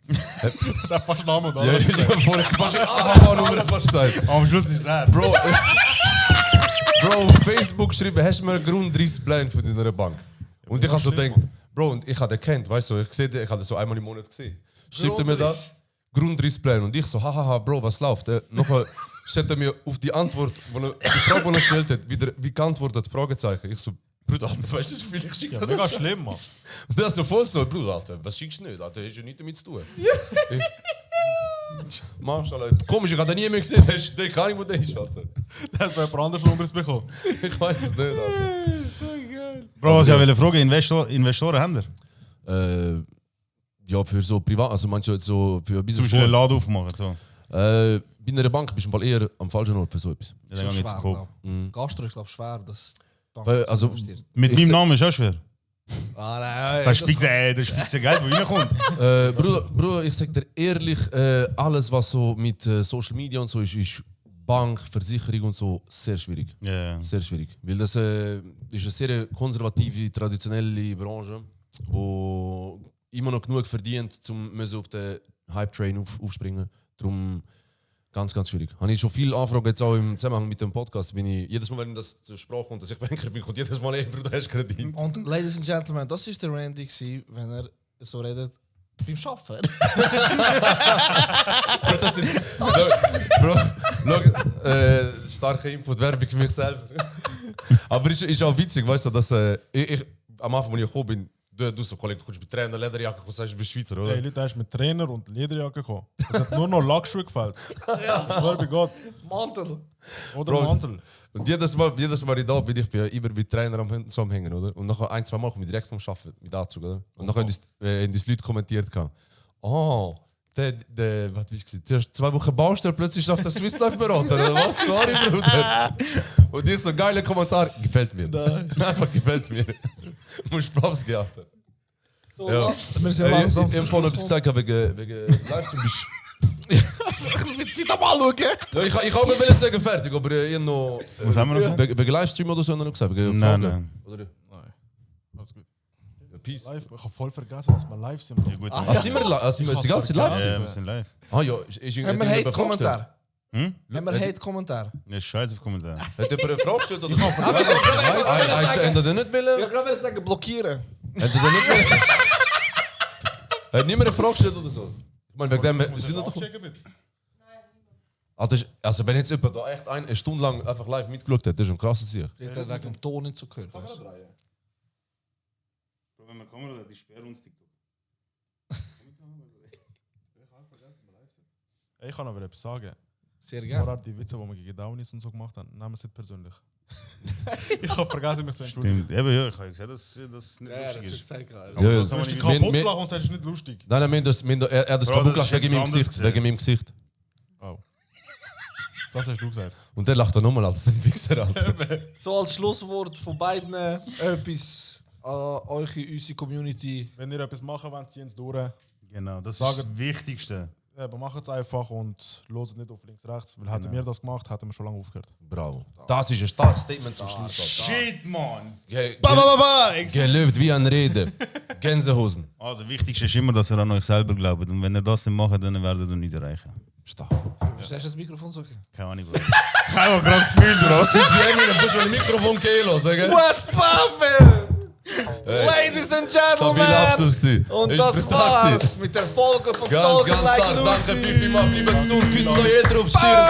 Der fast Name da. Ja, vorher fast Nummer fast gesagt. Am Schluss ist er. Bro, auf Facebook geschrieben, hast du mir einen Grundrissplan für deine Bank? Und ich habe so gedacht, Bro, und ich habe den kennt, weißt du, ich habe den so einmal im Monat gesehen. Schreibt er mir das? Grundrissplan. Und ich so, hahaha, Bro, was läuft? Nachher stellt er mir auf die Antwort, die Frage, die er gestellt hat, wieder, wie geantwortet, Fragezeichen. Ich so, Bruder, Alter, weißt du, wie viel ich schicke? Ja, mega schlimm, Mann. Und der ist so voll so, Bruder, Alter, was schickst du nicht? Alter, hast du nichts damit zu tun. Machst du, Alter. Komisch, ich habe den nie mehr gesehen, der ist, der kann nicht, wo der ist, Alter. Der hat jemand anderes Nummers bekommen. Ich weiß es nicht, Alter. Bro, was ich wollte fragen, Investoren haben wir? Ja, für so privat, also manche so für ein Zum bisschen Beispiel einen Laden aufmachen. So. bei einer Bank bist du im Fall eher am falschen Ort für so etwas. Ja, dann geh ich jetzt gucken. Gastro ist, glaube ich, schwer. Das Also, Mit Ich meinem sag- Namen ist auch schwer. Ah, nein, Das ist fix Geld, wo reinkommt. Bruder, ich sag dir ehrlich, alles was so mit Social Media und so ist Bank, Versicherung und so sehr schwierig. Ja. Sehr schwierig. Weil das ist eine sehr konservative, traditionelle Branche, wo immer noch genug verdient, um auf den Hype-Train aufspringen. Darum Ganz, ganz schwierig. Habe ich schon viele Anfragen jetzt auch im Zusammenhang mit dem Podcast. Bin ich, jedes Mal, wenn das zur Sprache kommt, dass ich Banker bin, kommt jedes Mal, ey, Bruder, hast du Kredit. Und Ladies and Gentlemen, das ist der Randy gewesen, wenn er so redet beim Arbeiten. Bro, das sind... Bro, starke Input, Werbung für mich selber. Aber ist auch witzig, weißt du, dass ich am Anfang, als ich gekommen bin, du so, Kollege, du kommst mit Trainer, Lederjacke, du sagst, du bist Schweizer, oder? Hey, Leute, er ist mit Trainer und Lederjacke gekommen. Es hat nur noch Lackschuhe gefällt. Ich schwör bei Gott. Mantel. Oder Bro. Mantel. Und jedes Mal ich da bin, ich bin immer mit Trainer am Hängen, oder? Und nachher 1-2 Mal komme ich direkt vom Arbeiten mit Anzug, oder? Und nachher haben die Leute kommentiert. Oh, was wie gesagt, du hast 2 Wochen Baustelle, plötzlich auf der Swiss Life Berater, oder was? Sorry, Bruder. Und ich so, geiler Kommentar, gefällt mir. Einfach gefällt mir. Muss Props gehabt. So, Ja. wir sind langsam. Ich habe vorhin etwas gesagt wegen Livestream. Mit Zeit am Anschauen. Ja, ich auch nicht sagen fertig, aber ich noch... Was haben wir noch gesagt? Wegen Livestream oder so haben wir noch gesagt? Wegen Nein, Fragen? nein. Oder? Nein. Alles gut. Ja, Peace. Live, ich habe voll vergessen, dass wir live sind. Ja, gut. Sind wir jetzt die ganze Zeit live? Ja, wir sind live. Ah ja, ist Haben wir Hate-Kommentar? Hm? Haben wir Hate-Kommentar? Ja, scheiße auf Kommentar. Hat jemand eine Frage gestellt oder so? Hast du nicht Ich wollen? glaube, sagen blockieren. Hat er nicht wollen? Hat niemand eine Frage gestellt oder so? Ich meine, wegen dem sind doch... Also wenn jetzt jemand da echt eine Stunde lang einfach live mitgeschaut hat, das ist ein krasses Sieg. Vielleicht hat er wegen dem Ton nicht so gehört. Weißt du? Wenn wir kommen, die sperren uns TikTok. Ich kann aber etwas sagen. Sehr gerne. Vorher die Witze, die wir gegen Downies und so gemacht haben, nehmen Sie es persönlich. Ich habe vergessen, mich zu entschuldigen. Stimmt. Eben, ja, ich habe gesagt, dass das nicht Ja, das lustig ist ist. gesagt gerade. Ja, ja. Das Du haben hast wir dich nicht- kaputt wir- gelacht und sagst, es ist nicht lustig. Nein, er hat das Bro, kaputt das gelacht ist wegen meinem etwas Gesicht. anderes Wegen meinem Gesicht. Oh. Das hast du gesagt. Und der lacht dann nochmal als ein Wichser, Alter. So als Schlusswort von beiden etwas an euch in unsere Community. Wenn ihr etwas machen wollt, ziehen es durch. Genau, das Sagen- ist das Wichtigste. Aber macht es einfach und loset nicht auf links, rechts. Weil hätten wir das gemacht, hätten wir schon lange aufgehört. Bravo. Das ist ein starkes Statement zum Schluss. Shit, man! Alter. Gelöft wie ein Rede. Gänsehosen. Also, das Wichtigste ist immer, dass ihr an euch selber glaubt. Und wenn ihr das nicht macht, dann werdet ihr nicht erreichen. Stark. Verstehst du das Mikrofon so? Keine Ahnung, Bro. Ich habe gerade gefühlt, Bro. Wie Eminem, du hast ein Mikrofon Kilo, sagen. What's poppin'? Ladies and Stabiler Gentlemen! Abschluss gewesen. Und Ist das brutal gewesen. war's mit der Folge von Ganz, Talking ganz Like stark. Danke, Lucy. Pipi, Mann. Bleibt gesund. Küssen eure Eltern auf die Stirn.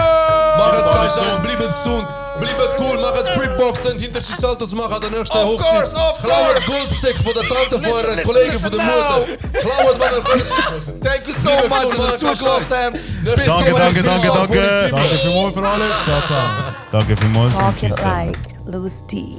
Macht keinen Scheiß. Bleibt gesund. Bleibt cool. Macht Cripbox. Dann hinterste Saltos machen. Der nächste Of Hochzeit. course, of Klaut das course. Goldbesteck von der Tante, von eurer Listen, Kollegen, listen von der now. Mutter. Klaut, wenn ihr könnt. Thank you so much, dass ihr zugelassen habt. Bis Danke, zum danke, nächsten Mal. danke, danke. Danke vielmals für alles. Ciao, ciao. Danke vielmals. Talk und it tschüss zusammen. like Loose D.